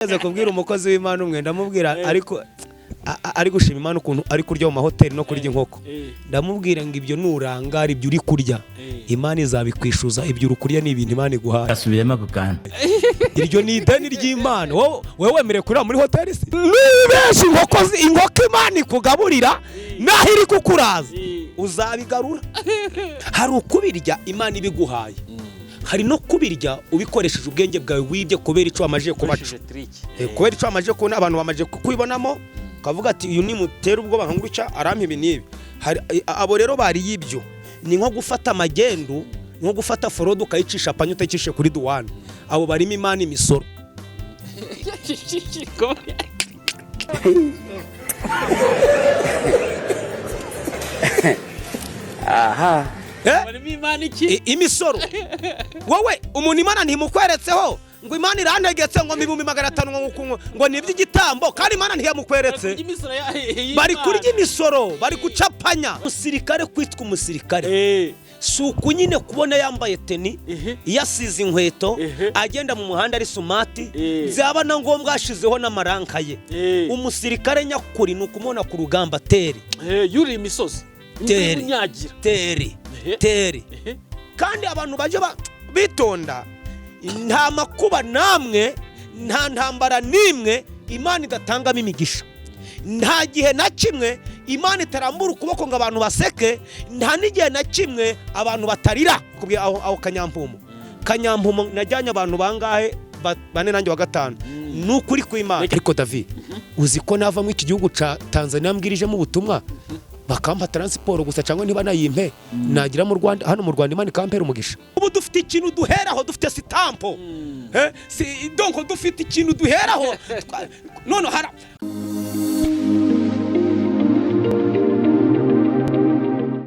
Nigeze kubwira umukozi w'Imana umwe, ndamubwira, ariko ari gushima Imana ukuntu ari kurya mu mahoteli no kurya inkoko. Ndamubwira ngo ibyo nurangara, ibyo uri kurya, Imana izabikwishyuza. Ibyo uri kurya ni ibintu Imana iguhaye. Asubiyemo ako kantu. Iryo ni ideni ry'Imana. Wowe wemerewe kurira muri hoteli se? Nibesha, inkoko Imana ikugaburira naho iri kukuraza, uzabigarura. Hari ukubirya Imana ibiguhaye, hari no kubirya ubikoresheje ubwenge bwawe wibye kubera icyo wamajije kubaca. Ukoresheje trick. Kubera icyo wamajije kubona, abantu bamaze kukwibonamo, ukavuga ati: "Uyu nimutera ubwoba nka gutya arampa ibi n'ibi." Hari abo rero bariye ibyo. Ni nko gufata amagendu, ni nko gufata forode ukayicisha panya, utayicishe kuri douane. Abo barimo Imana imisoro. Barimo Imana iki? Imisoro. Wowe umuntu Imana ntimukweretseho ngo Imana irantegetse ngo 500,000 ngo ni iby'igitambo, kandi Imana ntiyamukweretse. Bari kurya imisoro Bari y'Imana. kurya imisoro, bari gucapanya. Umusirikare, kwitwa umusirikare si uku nyine kubona yambaye tenue, yasize inkweto, agenda mu muhanda ari smart, byaba na ngombwa yashizeho n'amaranka ye. Umusirikare nyakuri ni ukumubona ku rugamba teri. Yuriye imisozi. Tere. Imvura inyagira. Teri, teri. Kandi abantu bajya bitonda, nta makuba namwe, nta ntambara n'imwe Imana idatangamo imigisha. Nta gihe na kimwe Imana itarambura ukuboko ngo abantu baseke, nta n'igihe na kimwe abantu batarira. Kubwira aho Kanyampumo najyanye abantu bangahe? Bane, nanjye wa gatanu. Ni ukuri kw'Imana. Ariko David, uzi ko nava muri iki gihugu ca Tanzania mbwirijemo ubutumwa, bakampa transport gusa, cyangwa niba nayimpe, nagira mu Rwanda, hano mu Rwanda, Imana ikampera umugisha. Ubu dufite ikintu duheraho, dufite stamp. Si donc dufite ikintu duheraho. None hara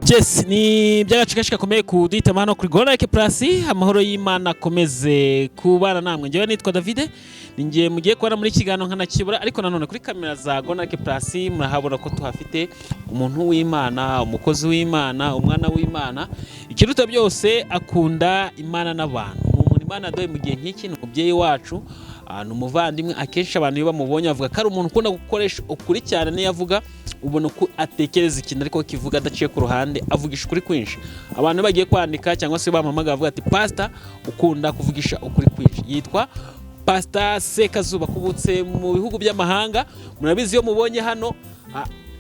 Yes, ni iby'agaciro gakomeye kuduhitamo hano kuri Golike Plus. Amahoro y'Imana akomeze kubana namwe. Njyewe nitwa Davide, ni njye mugiye kubana muri kiganiro nkanakibura, ariko nanone kuri kamera za Golike Plus murahabona ko tuhafite umuntu w'Imana, umukozi w'Imana, umwana w'Imana. Ikiruta byose, akunda Imana n'abantu. Ni umuntu Imana yaduhaye mu gihe nk'iki, ni umubyeyi wacu, ni umuvandimwe. Akenshi abantu iyo bamubonye bavuga ko ari umuntu ukunda gukoresha ukuri cyane. Niyo avuga, ubona ko atekereza ikintu ariko kivuga adaciye ku ruhande, avugisha ukuri kwinshi. Abantu iyo bagiye kwandika cyangwa se bampamagara bavuga ati: "Pasita ukunda kuvugisha ukuri kwinshi." Yitwa Pasita Sekazuba, kubutse mu bihugu by'amahanga. Murabizi, iyo mubonye hano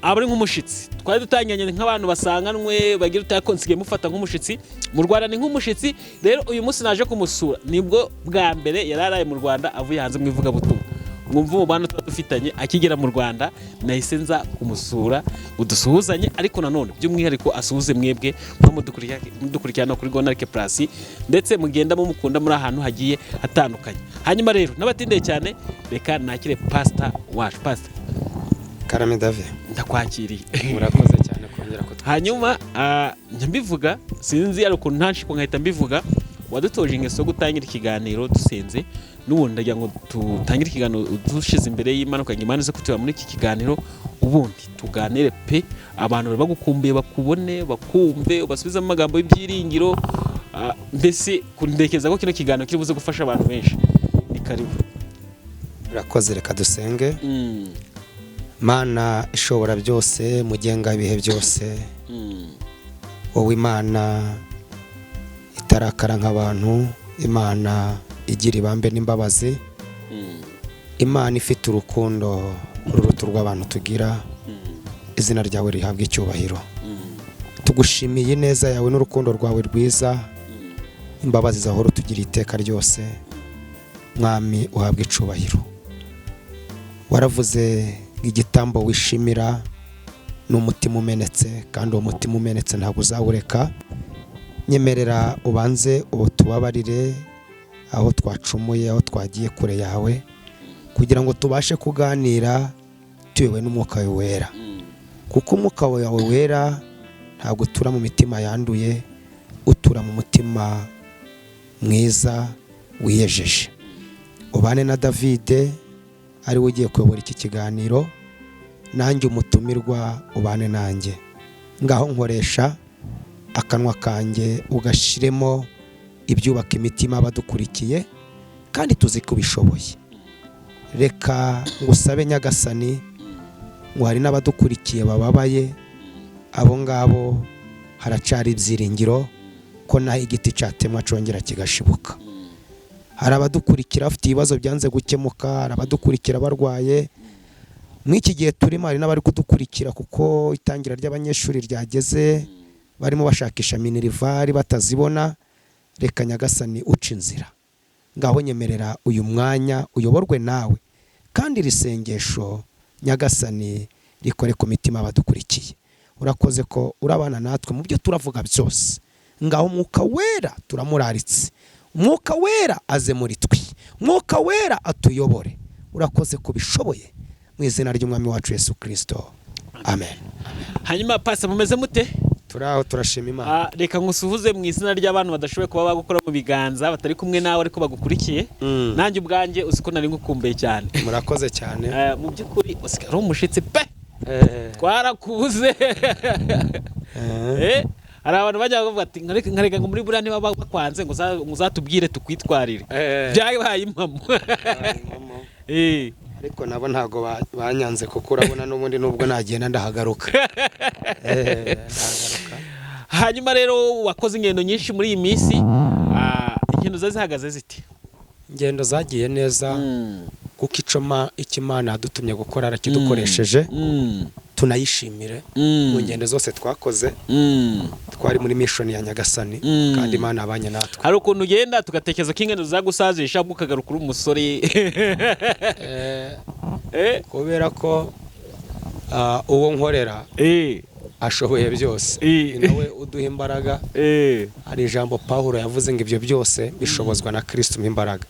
aba ari nk'umushitsi. Twari dutangiranye nk'abantu basanganwe bagira utako, nsigaye mufata nk'umushitsi mu Rwanda, ni nk'umushitsi. Rero uyu munsi naje kumusura, nibwo bwa mbere yari araye mu Rwanda avuye hanze mu ivugabutumwa. Mwumva umubano tuba dufitanye, akigera mu Rwanda nahise nza kumusura ngo dusuhuzanye, ariko nanone by'umwihariko asuhuze mwebwe muba mudukurikirana kuri Gonarike Plus, ndetse mugenda mumukunda muri ahantu hagiye hatandukanye. Hanyuma rero n'abatindeye cyane, reka nakire pasita wacu. Pasita. Karame, David. Ndakwakiriye. Murakoze cyane kongera kutwakira. Hanyuma njya mbivuga, sinzi ari ukuntu ntanshiko nkahita mbivuga, wadutoje ingeso yo gutangira ikiganiro dusenze. N'ubundi ndagira ngo dutangire ikiganiro dushize imbere y'Imana, ukagira Imana ize kutuba muri iki kiganiro, ubundi tuganire pe. Abantu bari bagukumbuye bakubone, bakumve, ubasubizemo amagambo y'ibyiringiro. Mbese kundekereza ko kino kiganiro kiri buze gufasha abantu benshi. Ni karibu. Murakoze, reka dusenge. Mana ishobora byose, mugenga ibihe byose, wowe Imana itarakara nk'abantu, Imana igira ibambe n'imbabazi, Imana ifite urukundo ruruta urw'abantu tugira, izina ryawe rihabwa icyubahiro. Tugushimiye ineza yawe n'urukundo rwawe rwiza, imbabazi zahora utugira iteka ryose. Mwami, uhabwa icubahiro. Waravuze ngo igitambo wishimira ni umutima umenetse, kandi uwo mutima umenetse ntabwo uzawureka. Nyemerera ubanze ubu tubabarire aho twacumuye, aho twagiye kure yawe, kugira ngo tubashe kuganira tuyobowe n'Umwuka wawe Wera, kuko Umwuka wawe Wera ntabwo utura mu mitima yanduye, utura mu mutima mwiza wiyejeje. Ubane na Davide ariwe ugiye kuyobora iki kiganiro, nanjye umutumirwa ubane nanjye. Ngaho nkoresha akanwa kanjye, ugashiremo ibyubaka imitima abadukurikiye, kandi tuzi ko ubishoboye. Reka ngusabe Nyagasani ngo hari n'abadukurikiye bababaye, abo ngabo haracari ibyiringiro ko naho igiti cyatemwa congera kigashibuka. Hari abadukurikira bafite ibibazo byanze gukemuka, hari abadukurikira barwaye muri iki gihe turimo, hari n'abari kudukurikira kuko itangira ry'abanyeshuri ryageze, barimo bashakisha minerval batazibona. Reka Nyagasani uca inzira, ngaho nyemerera uyu mwanya uyoborwe nawe, kandi iri sengesho Nyagasani rikore ku mitima abadukurikiye. Urakoze ko urabana natwe mu byo turavuga byose. Ngaho Umwuka Wera turamuraritse, Umwuka Wera aze muri twe, Umwuka Wera atuyobore. Urakoze ko ubishoboye, mu izina ry'Umwami wacu Yesu Kirisito, amen. Hanyuma pastor, mumeze mute? Turaho, turashima Imana. Reka ngusuhuze mu izina ry'abantu badashoboye kuba bagukora mu biganza, batari kumwe nawe ariko bagukurikiye. Nanjye ubwanjye uzi ko nari ngukumbuye cyane. Murakoze cyane. Mu by'ukuri usigaye ari umushitsi pe, twarakubuze. Hari abantu bajya bavuga ati nkareka ngo muri buriya niba bakwanze ngo uzatubwire tukwitwarire. Byabaye impamo. Ariko nabo ntabwo banyanze, kuko urabona n'ubundi nubwo nagenda ndahagaruka. Ndahagaruka. Hanyuma rero wakoze ingendo nyinshi muri iyi minsi, ingendo zari zihagaze zite? Ingendo zagiye neza, kuko icyo Imana yadutumye gukora arakidukoresheje, tunayishimire. Mu ngendo zose twakoze, twari muri mission ya Nyagasani, kandi Imana yabanye natwe. Hari ukuntu ugenda tugatekereza ko ingendo zagusazisha, ahubwo ukagaruka uri umusore. Kubera ko uwo nkorera ashoboye byose, ni nawe uduha imbaraga. Hari ijambo Pawulo yavuze ngo ibyo byose bishobozwa na Kristo umpa imbaraga.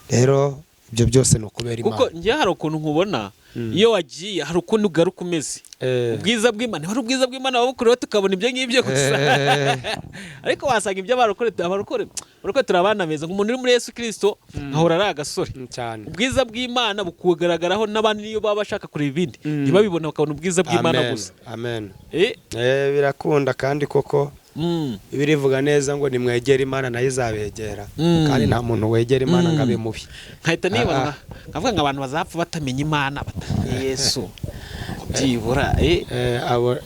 Rero ibyo byose ni ukubera Kuko Imana. njye hari ukuntu nkubona iyo wagiye, hari ukuntu ugaruka umeze. Ubwiza bw'Imana, hari ubwiza bw'Imana wabukorewe, tukabona ibyo ngibyo gusa. Ariko wasanga ibyo abarokore, abarokore turi abana beza, umuntu uri muri Yesu Kirisito nkahora ari agasore. Cyane. Ubwiza bw'Imana bukugaragaraho, n'abandi niyo baba bashaka kureba ibindi ntibabibone, bakabona ubwiza bw'Imana Amen. gusa. Amen. Birakunda kandi koko. Bibiliya ivuga neza ngo nimwegere Imana nayo izabegera. Kandi nta muntu wegera Imana ngo abe mubi. Nkahita nibona, nkavuga ngo abantu bazapfa batamenya Imana, batamenya Yesu, ngo byibura Abo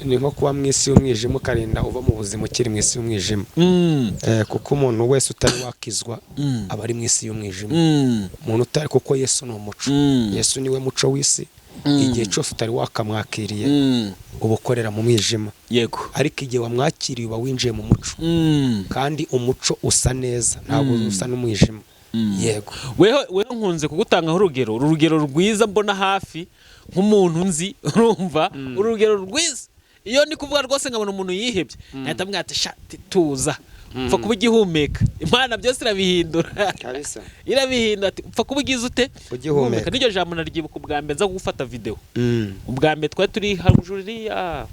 ni nko kuba mu isi y'umwijima, ukarinda uva mu buzima ukiri mu isi y'umwijima. Kuko umuntu wese utari wakizwa aba ari mu isi y'umwijima. Umuntu utari, kuko Yesu ni umuco. Yesu niwe muco w'isi. Igihe cyose utari wakamwakiriye, uba ukorera mu mwijima. Ariko igihe wamwakiriye uba winjiye mu muco. Kandi umuco usa neza, ntabwo usa n'umwijima. Yego. Weho nkunze kugutangaho urugero, uru rugero rwiza mbona hafi nk'umuntu nzi, urumva urugero rwiza. Iyo ndi kuvuga rwose nkabona umuntu yihebye, nkahita mbwira ati: "Sha, tuza, upfa kuba ugihumeka, Imana byose irabihindura." Kabisa. Irabihindura. Ati: "Upfa kuba ugize ute?" Ugihumeka. N'iryo jambo naryibuka ubwa mbere nza gufata video. Ubwa mbere twari turi haruguru iriya,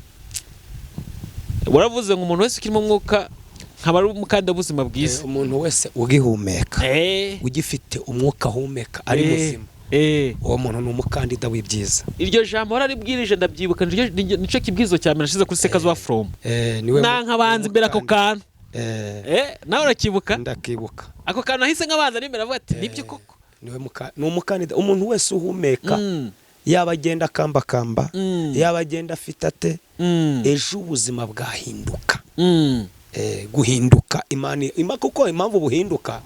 waravuze ngo umuntu wese ukirimo umwuka nkaba ari umukandida w'ubuzima bwiza. Umuntu wese ugihumeka, ugifite umwuka ahumeka, ari muzima, uwo muntu ni umukandida w'ibyiza. Iryo jambo wararibwirije, ndabyibuka, nicyo kibwizo cya mbere nashize kuri Sekazuba From. Niwe Nankabanza imbere ako kantu. Nawe urakibuka? Ndakibuka. Ako kantu nahise nkabanza n'imbere, avuga ati: "Nibyo koko." Niwe ni umukandida, umuntu wese uhumeka, yaba agenda akambakamba, yaba agenda afite ate, ejo ubuzima bwahinduka. Guhinduka Imana kuko impamvu buhinduka,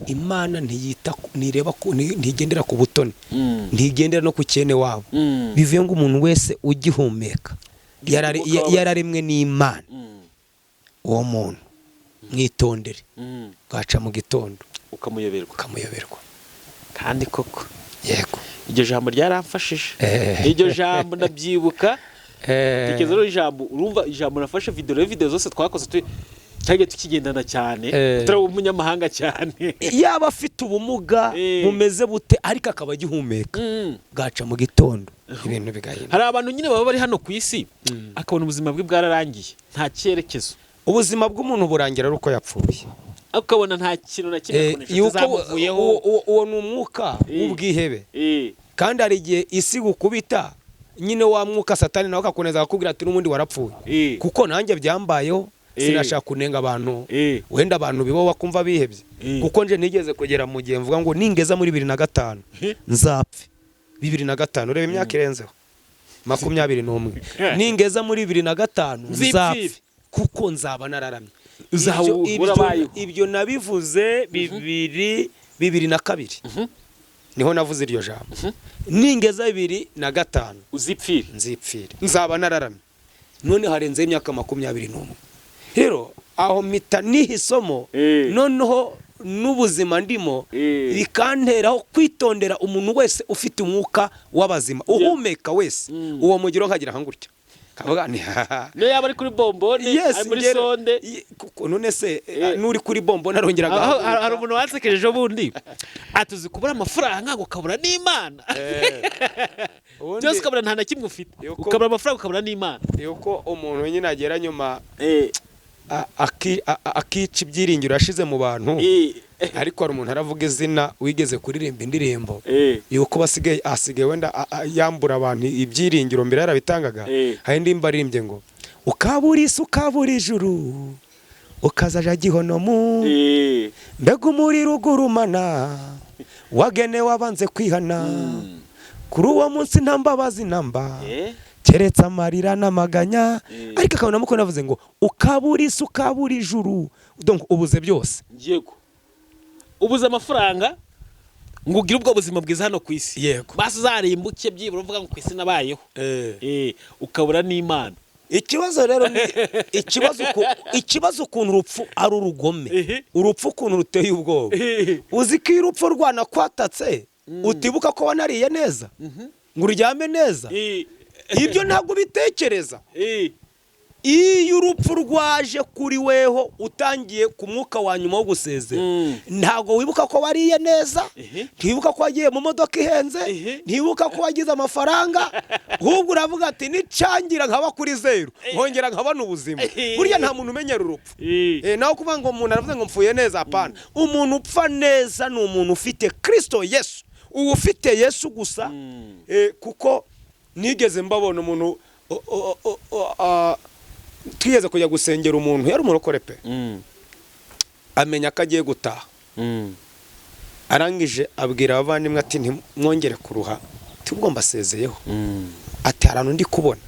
Imana ntiyita ntireba ntigendera ku butoni, ntigendera no ku cyene wabo. Bivuye ngo umuntu wese ugihumeka Umwuka yararemwe n'Imana, uwo muntu mwitondere, bwaca mu gitondo ukamuyoberwa. Ukamuyoberwa. Kandi koko. Yego. Iryo jambo ryaramfashije, iryo jambo ndabyibuka. Tekereza rero ijambo, urumva ijambo nafashe video, rero video zose twakoze cyagiye tukigendana cyane, tutari umunyamahanga cyane. Yaba afite ubumuga bumeze bute, ariko akaba agihumeka, bwaca mu gitondo ibintu bigahinduka. Hari abantu nyine baba bari hano ku isi, akabona ubuzima bwe bwararangiye, nta cyerekezo. Ubuzima bw'umuntu burangira ari uko yapfuye. Ukabona nta kintu na kimwe, akabona inshuti Yuko zamuvuyeho. uwo ni umwuka w'ubwihebe. Kandi hari igihe isi gukubita nyine wa mwuka, Satani nawe akakuneza akakubwira ati: "N'ubundi warapfuye." Kuko nanjye byambayeho. Sinashaka kunenga abantu, wenda abantu bibo bakumva bihebye, kuko nje nigeze kugera mu gihe mvuga ngo ningeza muri 2005 nzapfe. 2005, ureba imyaka irenzeho 21, ningeza muri 2005 Nzipfire. nzapfe kuko nzaba nararamye. Uzaba urabayeho. Ibyo nabivuze 2002, niho navuze iryo jambo, ningeza 2005 Uzipfire. nzipfire, nzaba nararamye. None harenzeho imyaka 21. Rero aho mpita niha isomo, noneho n'ubuzima ndimo bikanteraho kwitondera umuntu wese ufite umwuka w'abazima, uhumeka wese. Uwo mugiro nkagira nka gutya, kavuga ni Niyo yaba ari kuri bombone, ari muri sonde. Kuko none se n'uri kuri bombone arongera Aho agahaguruka. hari umuntu wansekeje ejo bundi, atuzi kubura amafaranga ngo ukabura n'Imana. Byose ukabura, nta na kimwe ufite. Ukabura amafaranga, ukabura n'Imana. Yuko umuntu nyine agera nyuma akica ibyiringiro yashize mu bantu. Ariko hari umuntu aravuga izina wigeze kuririmba indirimbo yuko basigaye asigaye wenda yambura abantu ibyiringiro, mbere yarabitangaga. Hari indirimbo aririmbye ngo ukabura isi, ukabura ijuru, ukazaja gihonomu, mbega umuriro ugurumana wagenewe abanze kwihana. Kuri uwo munsi nta mbabazi namba, keretse amarira n'amaganya. Ariko akabona muko navuze ngo ukabura isi, ukabura ijuru, donc ubuze byose. Yego, ubuze amafaranga ngo ugire ubwo buzima bwiza hano ku isi, basi uzarimbuke byibura uvuga ngo ku isi nabayeho. Ukabura n'Imana. Ikibazo rero ni ikibazo ukuntu urupfu ari urugome, urupfu ukuntu ruteye ubwoba. Uzi ko iyo urupfu rwanakwatatse utibuka ko wanariye neza ngo uryame neza? Ibyo ntabwo ubitekereza. Iyo urupfu rwaje kuri weho utangiye ku mwuka wa nyuma wo gusezera, ntabwo wibuka ko wariye neza, ntiwibuka ko wagiye mu modoka ihenze, ntiwibuka ko wagize amafaranga, ahubwo uravuga ati nicangira nkaba kuri zeru nkongera nkabona ubuzima. Burya nta muntu umenyera urupfu. Naho kuvuga ngo umuntu aravuze ngo mpfuye neza, apana. Umuntu upfa neza ni umuntu ufite Kristo Yesu, uba ufite Yesu gusa. Kuko nigeze mbabona umuntu twigeze kujya gusengera umuntu, yari umurokore pe, amenya ko agiye gutaha, arangije abwira abavandimwe ati ntimwongere kuruha, tubwo mbasezeyeho, ati hari ahantu ndi kubona,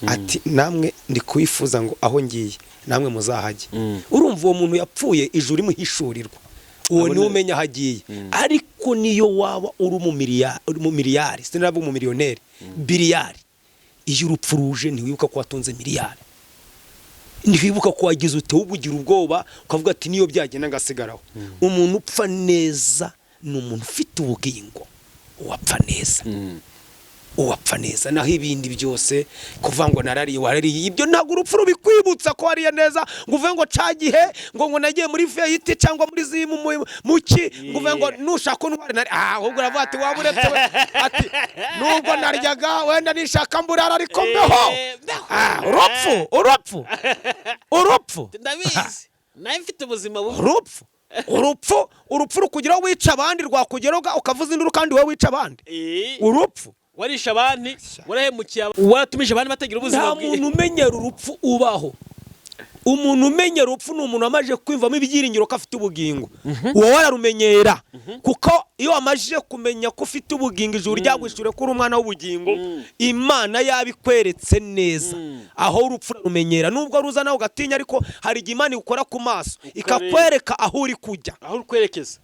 ati namwe ndi kuyifuza ngo aho ngiye namwe muzahajye. Urumva uwo muntu yapfuye ijuru rimuhishurirwa, uwo niwe umenya aho agiye. Ariko niyo waba uri mu miliyari, sinavuga mu miliyoneri, biliyari, iyo urupfu ruje ntiwibuka ko watunze miliyari, ntiwibuka ko wagize ute, ahubwo ugira ubwoba ukavuga ati niyo byagenda ngasigaraho. Umuntu upfa neza ni umuntu ufite ubugingo, uwapfa neza, uwapfa neza. Naho ibindi byose kuvuga ngo narariye, warariye, ibyo ntabwo urupfu rubikwibutsa ko wariye neza, ngo uvuge ngo ca gihe ngo nagiye muri veyiti cyangwa muri zimu muki, ngo uvuge ngo nushaka untware nari, ahubwo uravuga ati waba uretse we, ati nubwo naryaga wenda nishaka mburara ariko mbeho. Mbeho. Urupfu, urupfu, urupfu. Ndabizi, nawe mfite ubuzima bubi. Urupfu, urupfu, urupfu rukugeraho wica abandi, rwakugeraho ukavuza induru kandi wowe wica abandi. Urupfu. Warisha abandi, warahemukiye, waratumije abandi batagira ubuzima Nta bwiza. muntu umenyera urupfu ubaho. Umuntu umenyera urupfu ni umuntu wamaze kwiyumvamo ibyiringiro ko afite ubugingo. Uwo wararumenyera, kuko iyo wamaze kumenya ko ufite ubugingo, ijuru ryagwishyure ko uri umwana w'ubugingo, Imana yabikweretse neza, aho urupfu urarumenyera nubwo ruza nawe ugatinya, ariko hari igihe Imana ikora ku maso ikakwereka aho uri kujya, aho uri kwerekeza.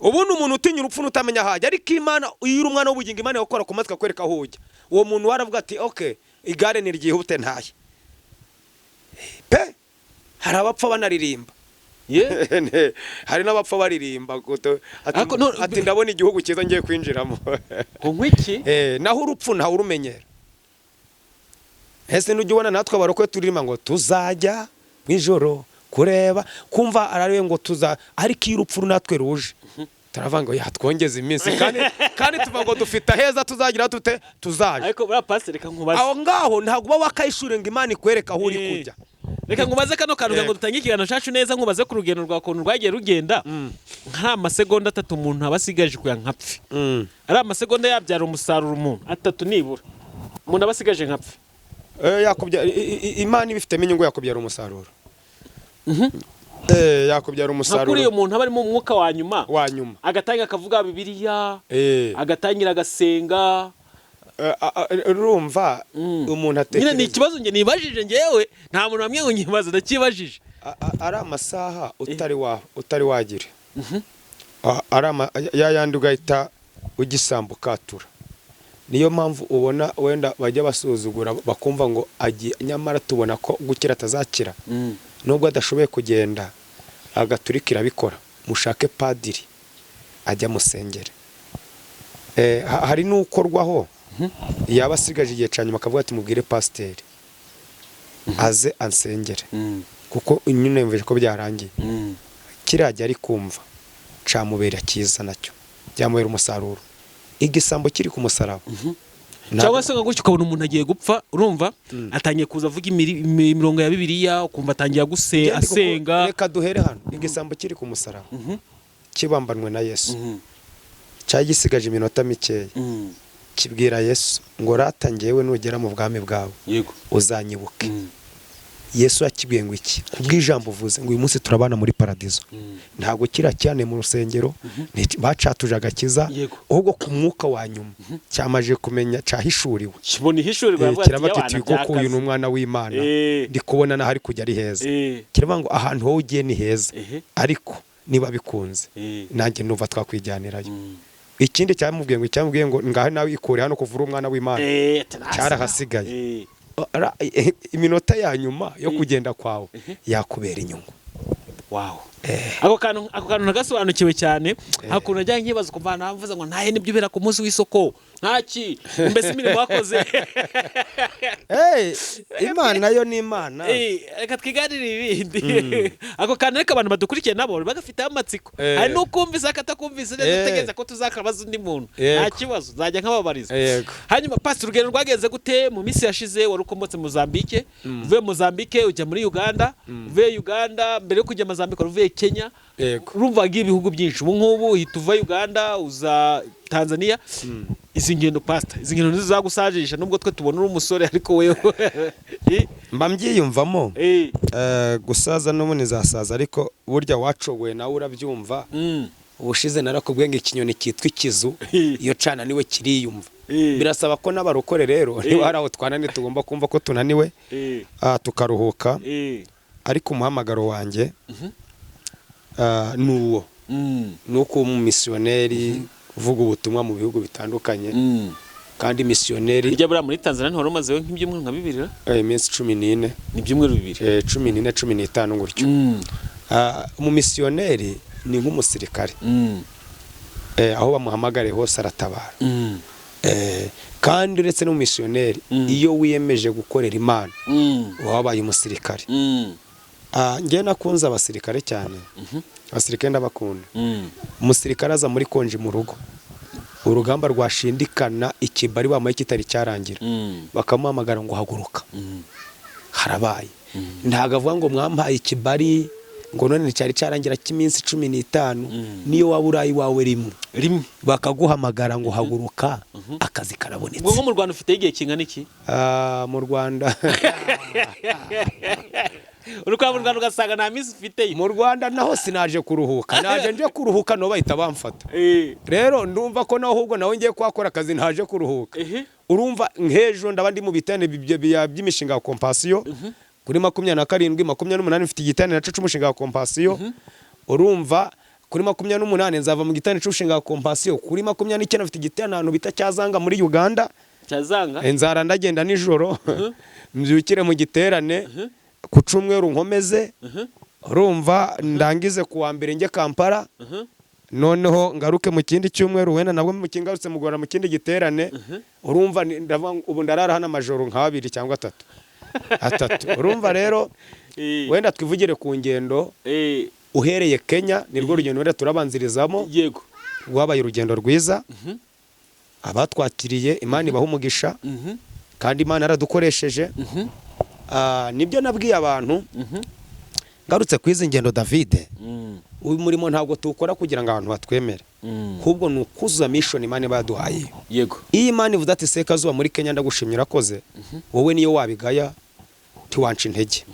Ubundi umuntu utinya urupfu n'utamenya aho ajya, ariko Imana, iyo uri umwana w'ubugingo, Imana ikora ku maso ikakwereka aho ujya. Uwo muntu waravuga ati ok, igare niryihute ntaye pe. Hari abapfa banaririmba. Hari n'abapfa baririmba ati, Ariko ati ndabona igihugu cyiza ngiye kwinjiramo. Ngo nkwiki? Naho urupfu ntawe urumenyera. Ese nujya ubona natwe abarokwe turirimba ngo tuzajya mu ijoro kureba, kumva arariwe ngo tuza, ariko iyo urupfu natwe ruje turavuga ngo yatwongeza iminsi, kandi tuvuga ngo dufite aheza tuzagira tute tuzaje. Ariko buriya pasiteri, reka nkubaze. Aho ngaho ntabwo uba wakayishura ngo Imana ikwereke aho uri kujya. Reka nkubaze kano kantu ngo dutange ikiganiro cyacu neza, nkubaze ku rugendo rwa kuntu rwagiye rugenda, nk'ari amasegonda 3 umuntu aba asigaje kuya nkapfe, ari amasegonda yabyara umusaruro umuntu atatu nibura umuntu aba asigaje nkapfe. Imana ibifitemo inyungu, yakubyara umusaruro. Yakubyara Nka umusaruro. Kuri uyu muntu aba ari mu mwuka wa nyuma, Wa nyuma. agatangira akavuga Bibiliya, agatangira agasenga. Urumva umuntu Nyine ni atekereza ikibazo njye nibajije. Njyewe nta muntu wamwe ngo nkibaze, ndakibajije. Ari amasaha utari wa utari wagira, ari ya yandi ugahita ugisambu ukatura. Niyo mpamvu ubona wenda bajya basuzugura, bakumva ngo agiye, nyamara tubona ko gukira atazakira nubwo adashoboye kugenda. Agaturika irabikora. Mushake padiri ajya musengere. Hari n'ukorwaho yaba asigaje igihe cya nyuma, akavuga ati: "Mubwire pasiteri aze ansengere, kuko nyine yumvise ko byarangiye." Kiriya gihe ari kumva camubera cyiza, nacyo byamubera umusaruro. Igisambo kiri ku musaraba. Cyangwa se nka gutyo ukabona umuntu agiye gupfa, urumva atangiye kuza avuga imirongo ya Bibiliya, ukumva atangiye Ngende kuko asenga. Reka duhere hano. Igisambo kiri ku musaraba kibambanwe na Yesu, cyari gisigaje iminota mikeya, kibwira Yesu ngo: "Rata, ngewe nugera mu bwami bwawe uzanyibuke." Yesu yakibwiye ngo iki? "Kubw'ijambo uvuze ngo uyu munsi turabana muri paradizo." Ntabwo kiriya cyane mu rusengero bacatuje agakiza, ahubwo ku mwuka wa nyuma cyamaje kumenya, cyahishuriwe. Kibona ihishurirwa. Yavuga ati, Kiraba "Yawana, kiti: "Koko uyu ni byakaze." umwana w'Imana, ndi kubona n'aho ari kujya ari heza." Kiravuga ngo: "Ahantu wowe ugiye ni heza, ariko niba bikunze nanjye numva twakwijyanirayo." Ikindi cyamubwiye ngo, ngahe nawe ikure hano kuva uri umwana w'Imana. Ati, "Nasi." Cyarahasigaye. Iminota ya nyuma yo kugenda kwawe yakubera inyungu. Wow, ako kantu nagasobanukiwe cyane. Hakuntu najya nkibaza, ukumva navuze ngo ntahe nibyo ubera ku munsi w'isoko, ntaki mbese imirimo wakoze. Hey, Imana yo ni Imana. Reka twiganire ibindi. Ako kantu ariko abantu badukurikiye nabo bagafiteho amatsiko. Hari n'ukumvise akatakumvise neza, utegereza ko tuzakabaza undi muntu. Nta kibazo, nzajya nkababariza. Hanyuma pasi, urugendo rwagenze gute mu minsi yashize? Wari ukomotse Mozambique, uvuye Mozambique ujya muri Uganda, uvuye Uganda, mbere yo kujya Mozambique wari uvuye Kenya. Urumva wagiye ibihugu byinshi. Ubu ngubu uhita uva Uganda uza Tanzania. Izi ngendo, pasita, izi ngendo ntizagusajisha, nubwo twe tubona uri umusore, ariko wewe Mba mbyiyumvamo. Gusaza n'ubundi nzasaza, ariko burya wacogoye nawe urabyumva. Ubushize narakubwiye ngo ikinyoni cyitwa ikizu iyo cananiwe kiriyumva. Birasaba ko n'abarokore rero, niba hari aho twananiwe, tugomba kumva ko tunaniwe, tukaruhuka. Ariko umuhamagaro wanjye ni uwo, ni uko umumisiyoneri uvuga ubutumwa mu bihugu bitandukanye, kandi misiyoneri Ijya buriya muri Tanzania ntiwari umazeyo nk'ibyumweru nka 2 ra? Iminsi 14. Ni ibyumweru 2. 14, 15 gutyo. Umumisiyoneri ni nk'umusirikare. Aho bamuhamagare hose aratabara. Kandi uretse n'umumisiyoneri, iyo wiyemeje gukorera Imana uba wabaye umusirikare. Njyewe nakunze abasirikare cyane, abasirikare ndabakunda. Umusirikare aza muri konji mu rugo, urugamba rwashindikana, ikibari bamuhaye kitari cyarangira, bakamuhamagara ngo: "Haguruka, harabaye." Ntabwo avuga ngo: "Mwampaye ikibari ngo none cyari cyarangira cy'iminsi 15." Niyo waba uraye iwawe rimwe Rimwe, bakaguhamagara ngo: "Haguruka, akazi karabonetse." Ubwo nko mu Rwanda ufite igihe kingana iki? Mu Rwanda Uri kwa mu Rwanda ugasanga nta minsi ufiteyo. Mu Rwanda naho sinaje kuruhuka, naje nje kuruhuka nabo bahita bamfata. Rero ndumva ko naho ahubwo nawe ngiye kuhakora akazi, ntaje kuruhuka. Urumva nk'ejo ndaba ndi mu bitane by'imishinga ya Compassion kuri 27, 28 mfite igitane naco c'umushinga wa Compassion. Urumva kuri 28 nzava mu gitane c'umushinga wa Compassion. Kuri 29 mfite igitane ahantu bita Cyazanga muri Uganda. Cyazanga. Nzara ndagenda nijoro, mbyukire mu giterane ku cyumweru, nkomeze, urumva ndangize ku wa mbere njye Kampala, noneho ngaruke mu kindi cyumweru, wenda nabwo mu ngarutse mu Rwanda mu kindi giterane. Urumva ndavuga ngo ubu ndarara hano amajoro nk'abiri cyangwa atatu. Urumva rero, wenda twivugire ku ngendo. Uhereye Kenya, nirwo rugendo wenda turabanzirizamo. Rwabaye urugendo rwiza. Abatwakiriye, Imana ibaha umugisha, kandi Imana yaradukoresheje. Nibyo nabwiye abantu ngarutse ku izi ngendo, Davide. Uyu murimo ntabwo tuwukora kugira ngo abantu batwemere. Ahubwo ni ukuzuza mission Imana iba yaduhaye. Iyo Imana ivuze ati: "Sekazuba muri Kenya, ndagushimira urakoze," wowe niyo wabigaya ntiwanca intege.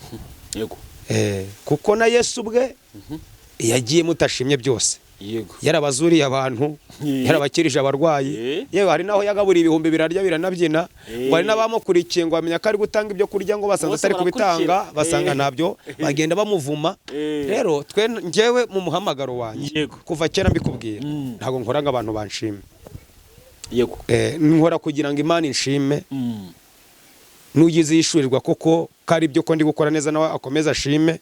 Kuko na Yesu ubwe yagiye mutashimye byose, yarabazuriye abantu, yarabakirije abarwayi, yewe hari n'aho yagaburiye ibihumbi birarya biranabyina, ngo hari n'abamukurikiye ngo bamenya ko ari gutanga ibyo kurya, ngo basanze Bose atari kubitanga, barakurikira. basanga ntabyo, bagenda bamuvuma. Rero twe, njyewe mu muhamagaro wanjye, kuva kera mbikubwira, ntabwo nkora ngo abantu banshime. Nkora kugira ngo Imana inshime. Nugize yishurirwa koko ko ari ibyo, ko ndi gukora neza, nawe akomeze ashime.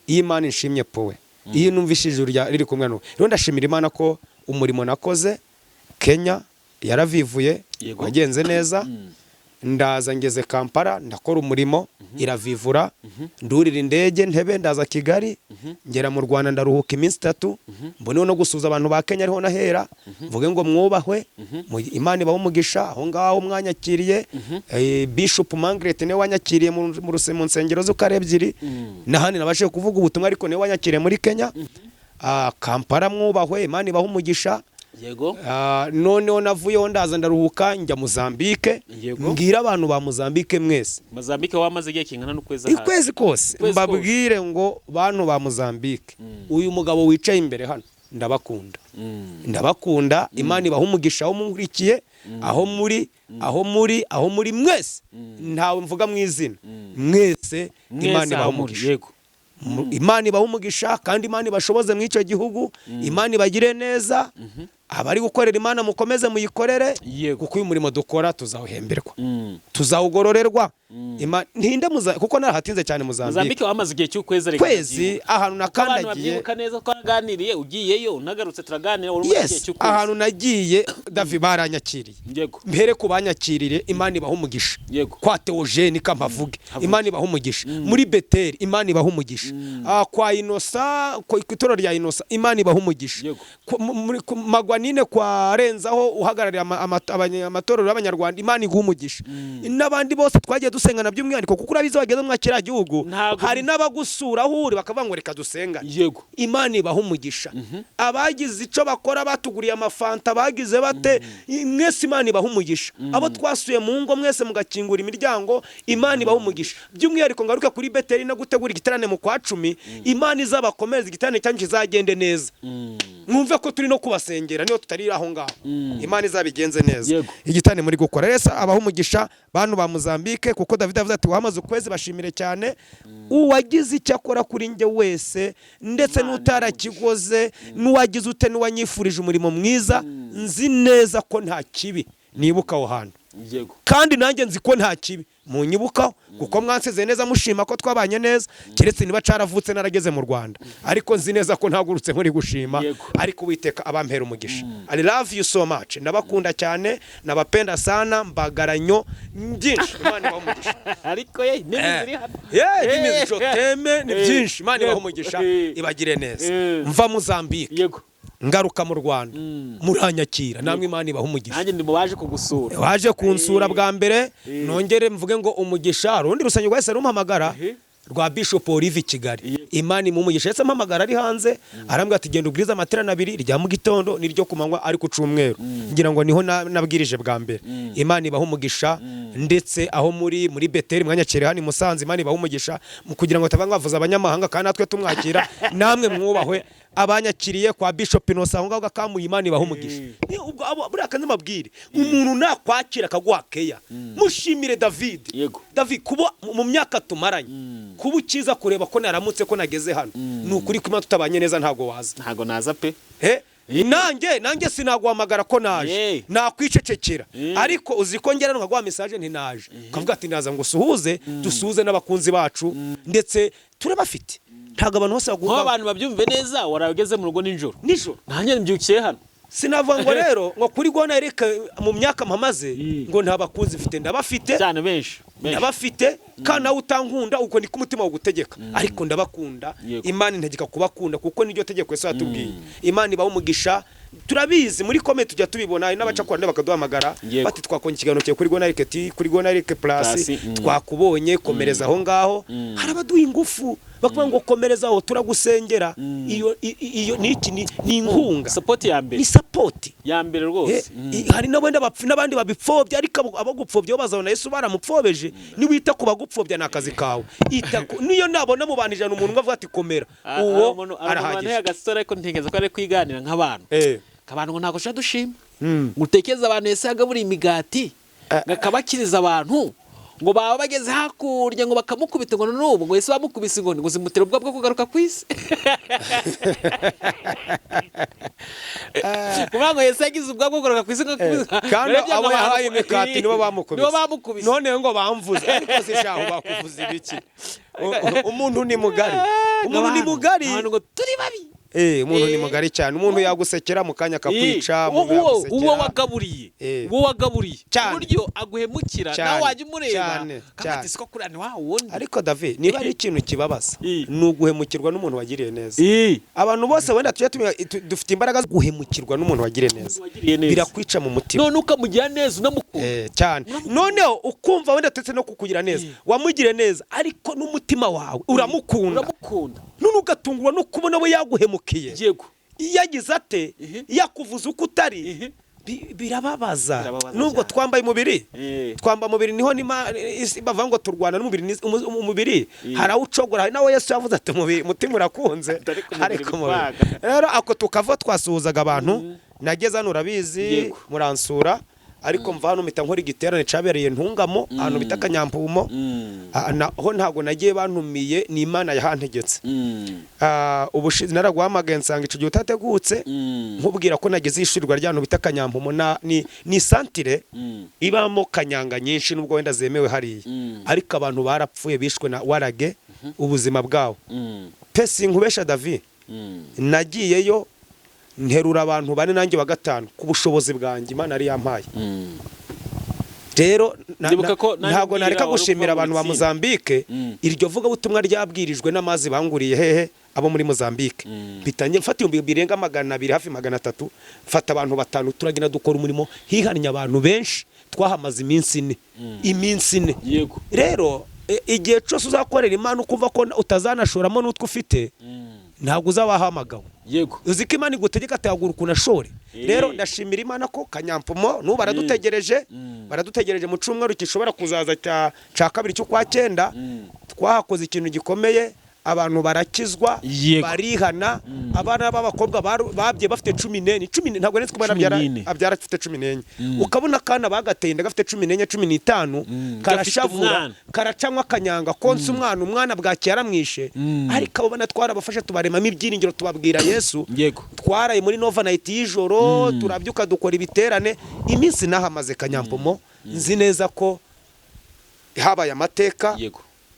Iyo Imana inshimye powe, iyo numvise ijuru riri kumwe nawe. Rero ndashimira Imana ko umurimo nakoze Kenya yaravivuye, wagenze neza. Ndaza ngeze Kampala, ndakora umurimo, iravivura. Ndurira indege ntebe, ndaza Kigali, ngera mu Rwanda, ndaruhuka iminsi 3, mboneho no gusuhuza abantu ba Kenya, ariho nahera mvuge ngo mwubahwe. Imana ibahe umugisha aho ngaho mwanyakiriye. Bishop Margaret niwe wanyakiriye mu nsengero z'uko ari ebyiri, n'ahandi nabashije kuvuga ubutumwa, ariko niwe wanyakiriye muri Kenya. Kampala mwubahwe, Imana ibahe umugisha. Noneho navuyeho, ndaza ndaruhuka, njya Mozambique. Mbwira abantu ba Mozambique mwese. Mozambique wamaze igihe kingana n'ukwezi ahari. Ukwezi kose. Ukwezi. Mbabwire ngo bantu ba Mozambique, uyu mugabo wicaye imbere hano ndabakunda. Ndabakunda, Imana ibaha umugisha aho munkurikiye, aho muri, aho muri, aho muri mwese, ntawe mvuga mu izina, mwese. Mwese Imana ibaha aho muri, umugisha. Imana ibaha umugisha, kandi Imana ibashoboze mu icyo gihugu, Imana ibagire neza. Abari gukorera Imana mukomeze muyikorere, kuko uyu murimo dukora tuzawuhemberwa, tuzawugororerwa. Ntinde kuko narahatinze cyane Mozambique. Mozambique wamaze igihe cy'ukwezi ariko. Kwezi, ahantu Kuko abantu nakandagiye. babyibuka neza, twaraganiriye ugiyeyo unagarutse turaganira, wari umaze igihe cy'ukwezi. Ahantu nagiye, Davi, baranyakiriye. Mpere ku banyakirire, Imana ibaha umugisha. Kwa Teogene kampavuge, Imana ibaha umugisha. Muri Beteli, Imana ibaha umugisha. Kwa Inosa, ku itorero rya Inosa, Imana ibaha umugisha. Ku Magwanine kwa Renzaho uhagarariye amatorero y'Abanyarwanda, Imana iguha umugisha. N'abandi bose twagiye dusengana by'umwihariko, kuko urabizi wageze muri kiriya gihugu, hari n'abagusura aho uri bakavuga ngo reka dusengane. Imana ibaha umugisha. Abagize icyo bakora, batuguriye amafanta, bagize bate, mwese Imana ibaha umugisha. Abo twasuye mu ngo mwese mugakingura imiryango, Imana ibaha umugisha. By'umwihariko ngaruke kuri Beteli no gutegura igiterane mu kwa 10, Imana izabakomeza, igiterane cyanyu kizagende neza. Mwumve ko turi no kubasengera niyo tutari aho ngaho, Imana izabigenze neza. Igiterane muri gukora rero, abaha umugisha bantu ba Mozambique, kuko David avuze ati wamaze ukwezi, bashimire cyane uwagize icyo akora kuri njye wese, ndetse Imana. n'utarakikoze, n'uwagize ute, n'uwanyifurije umurimo mwiza. Nzi neza ko nta kibi nibuka aho hantu, kandi nanjye nzi ko nta kibi munyibukaho, kuko mwansezeye neza, mushima ko twabanye neza, keretse niba caravutse narageze mu Rwanda, ariko nzi neza ko ntagurutse muri gushima. Ariko Uwiteka abampera umugisha. I love you so much, ndabakunda cyane, nabapenda sana, mbagaranyo byinshi, Imana ibahe umugisha. Ariko ye indimi ziri hano. Yeah, indimi zishoteme ni byinshi. Imana ibahe umugisha, ibagire neza. Mva Mozambique, ngaruka mu Rwanda, muranyakira namwe, Imana ibahe umugisha. Nanjye ndi mu baje kugusura. Waje kunsura bwa mbere, nongere mvuge ngo umugisha. Hari urundi rusengero rwahise rumpamagara, rwa Bishop Olive i Kigali, Imana imuha umugisha. Yahise ampamagara ari hanze, arambwira ati genda ubwirize amaterano abiri, irya mu gitondo n'iryo ku manywa, ari ku cyumweru. Ngira ngo niho nabwirije bwa mbere. Imana ibaha umugisha, ndetse aho muri Beteli mwanyakiriye hano i Musanze, Imana ibaha umugisha. Mu kugira ngo batavuga ngo bavuze abanyamahanga kandi natwe tumwakira, namwe mwubahwe. Abanyakiriye kwa Bishop Innocent aho ngaho gakamuye, Imana ibaha umugisha. Ni ubwo buriya kanze mbabwire, umuntu nakwakira akaguha keya, mushimire David. David, kuba mu myaka tumaranye, kuba ukiza kureba ko naramutse, ko nageze hano, ni ukuri ko Imana tutabanye neza ntabwo waza. Ntago naza pe. He? Nanjye sinaguhamagara ko naje, nakwicecekera. Ariko uzi ko ngera nkaguha message nti naje, ukavuga ati ndaza ngo usuhuze, dusuhuze n'abakunzi bacu, ndetse turabafite, ntabwo abantu bose Nk'aho baguha. abantu babyumve neza, warageze mu rugo nijoro. Nijoro. Nanjye mbyukiye hano. Sinavuga ngo rero ngo kuri gona Eric mu myaka mpamaze ngo nta bakunzi mfite, ndabafite. Cyane, benshi benshi. Ndabafite, kandi nawe utankunda uko niko umutima ugutegeka, ariko ndabakunda. Imana integeka kubakunda, kuko niryo tegeko Yesu yatubwiye. Imana ibaha umugisha. Turabizi, muri comment tujya tubibona, hari n'abaca ku ruhande bakaduhamagara bati: "Twakonye ikiganiro cyawe kuri Gonarike T, kuri Gonarike Plus, Plus, twakubonye, komereza aho ngaho." Hari abaduha ingufu bakavuga ngo: "Komereza aho, turagusengera." Iyo iyo ni iki? Ni inkunga. Support ya mbere. Ni support Ya mbere rwose. Hari n'abandi n'abandi babipfobya, ariko abagupfobya bo bazabona Yesu baramupfobeje. Niwita ku bagupfobya ni akazi kawe. Niyo nabona mu bantu 100 umuntu umwe avuga ati: "Komera," uwo arahagije. Agasore, ariko ntekereza ko ari kwiganira nk'abantu. Abantu ngo ntabwo dushobora dushima, ngo utekereze abantu Yesu yagaburiye imigati, ngo akabakiriza abantu, ngo baba bageze hakurya ngo bakamukubita, ngo n'ubu ngo Yesu bamukubise inkoni ngo zimutera ubwoba bwo kugaruka ku isi, kuvuga ngo Yesu yagize ubwoba bwo kugaruka ku isi ngo Kandi abo yahaye imikati nibo bamukubise. Nibo bamukubise. None ngo bamvuze, ariko se shaho bakuvuze ibiki? Umuntu ni mugari, umuntu ni mugari. Abantu ngo turi babi. Umuntu ni mugari cyane. Umuntu yagusekera mu kanya akakwica. Umuntu Uwo yagusekera. wagaburiye, uwo wagaburiye, uburyo aguhemukira, nawe wajya umureba kavuga ati: "Siko kuriya ni wa wundi." Ariko David, niba ari ikintu kibabaza, ni uguhemukirwa n'umuntu wagiriye neza. Abantu bose wenda tujya tumenya, dufite imbaraga zo guhemukirwa n'umuntu wagiriye neza. Wagiriye neza. Birakwica mu mutima. None ukamugira neza, unamukunda. Cyane. Noneho ukumva wenda turetse no kukugira neza, wamugiriye neza, ariko n'umutima wawe uramukunda. Uramukunda. None ugatungurwa no kubona we yaguhemukiye. Iyo agize ate, yakuvuze uko utari, birababaza. Birababaza Nubwo cyane. twambaye umubiri, twambaye umubiri, niho nima isi bavuga ngo turwana n'umubiri, umubiri hari aho ucogora, hari nawe Yesu yavuze ati: "Umubiri, umutima urakunze, Ariko umubiri ariko umubiri." bikwaga. Rero ako tukava twasuhuzaga abantu. Nageze hano, urabizi, muransura, ariko mva hano mpita nkora igiterane cyabereye Ntungamo, ahantu bita Kanyampumo. Naho ntabwo nagiye bantumiye, ni Imana yahantegetse. Ubushize naraguhamagaye nsanga icyo gihe utategutse, nkubwira ko nagize ishyurirwa ry'ahantu bita Kanyampumo, ni santire ibamo kanyanga nyinshi, nubwo wenda zemewe hariya, ariko abantu barapfuye, bishwe na warage ubuzima bwabo pe. Sinkubesha David, nagiyeyo nterura abantu bane, nanjye wa gatanu, ku bushobozi bwanjye Imana yari yampaye. Rero Ndibuka ko nanjye ntabwo mbwira nareka wari gushimira kuva abantu mu ba itsinda. Mozambique. Iryo vugabutumwa ryabwirijwe n'amazi banguriye hehe abo muri Mozambique. Mpita mfata 200 birenga, hafi 300, mfata abantu batanu, turagenda dukora umurimo, hihannye abantu benshi. Twahamaze iminsi 4, iminsi 4. Rero igihe cyose uzakorera Imana ukumva ko utazanashoramo n'utwo ufite, ntabwo uzaba wahamagawe. Uzi ko Imana igutegeka ati: "Haguruka unashore." Rero ndashimira Imana ko Kanyampumo n'ubu baradutegereje, baradutegereje mu cyumweru gishobora kuzaza cya kabiri cy'ukwa cyenda. Twahakoze ikintu gikomeye, abantu barakizwa, barihana. Abana b'abakobwa babye bafite 14, cumi ntabwo nzi ko umwana Cumi abyara n'ine. abyara afite 14, ukabona akana bagateye inda gafite 14, 15, karashavura, Gafite umwana. karacanywa akanyanga, konsa umwana, umwana bwaki yaramwishe. Ariko abo bana twarabafashe, tubaremamo ibyiringiro, tubabwira Yesu. Twaraye muri nova night y'ijoro, turabyuka dukora ibiterane. Iminsi nahamaze Kanyampumo, nzi neza ko habaye amateka.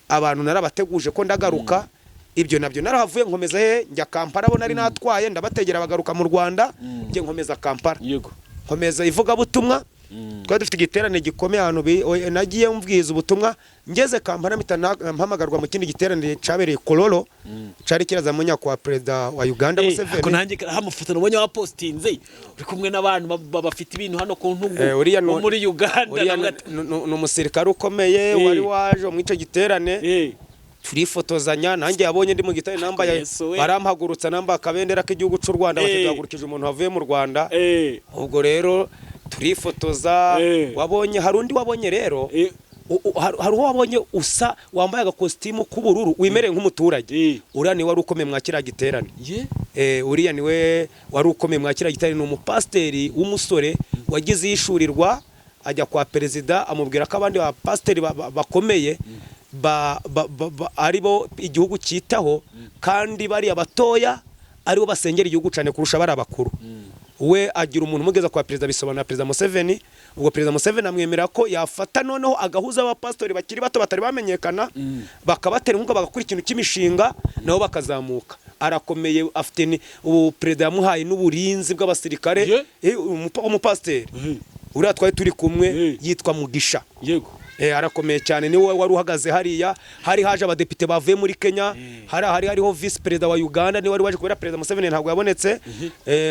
Abantu narabateguje ko ndagaruka. Ibyo nabyo narahavuye, nkomeza he, njya Kampala. Abo nari natwaye ndabategera bagaruka mu Rwanda, njye nkomeza Kampala, nkomeza ivugabutumwa. Twari dufite igiterane gikomeye ahantu nagiye mbwiza ubutumwa. Ngeze Kampala mpita mpamagarwa mu kindi giterane cyabereye Kololo, cyari kirazamo nyakubahwa perezida wa Uganda, Museveni. Ako nanjye hamafoto nabonye wapostinze uri kumwe n'abantu bafite ibintu hano ku ntugu Uriya bo muri Uganda. Uriya Navuga ati, ni umusirikare ukomeye wari waje muri icyo giterane. Turifotozanya, nanjye yabonye ndi mu giterane nambaye, Yesu we. barampagurutsa nambaye akabendera k'igihugu cy'u Rwanda, bati: "Duhagurukije umuntu wavuye mu Rwanda." Ubwo rero turifotoza. Wabonye hari undi wabonye rero, hari uwo wabonye usa wambaye agakositimu k'ubururu, wimereye nk'umuturage. Uriya niwe wari ukomeye mwa kiriya giterane. Uriya niwe wari ukomeye mwa kiriya giterane. Ni umupasiteri w'umusore wagize yishurirwa, ajya kwa perezida, amubwira ko abandi bapasiteri bakomeye aribo igihugu cyitaho, kandi bariya batoya aribo basengera igihugu cyane kurusha bari abakuru. We agira umuntu umugeza kwa perezida, bisobanura perezida Museveni. Ubwo perezida Museveni amwemerera ko yafata noneho agahuza abapasitori bakiri bato batari bamenyekana, bakabatera inkunga, bagakora ikintu cy'imishinga, nabo bakazamuka. Arakomeye, afite ubu perezida yamuhaye n'uburinzi bw'abasirikare. Umupasiteri uriya twari turi kumwe yitwa Mugisha. Arakomeye cyane, niwe wari uhagaze hariya. Hari haje abadepite bavuye muri Kenya, hari hariho vice perezida wa Uganda, niwe wari waje kubera Perezida Museveni ntabwo yabonetse.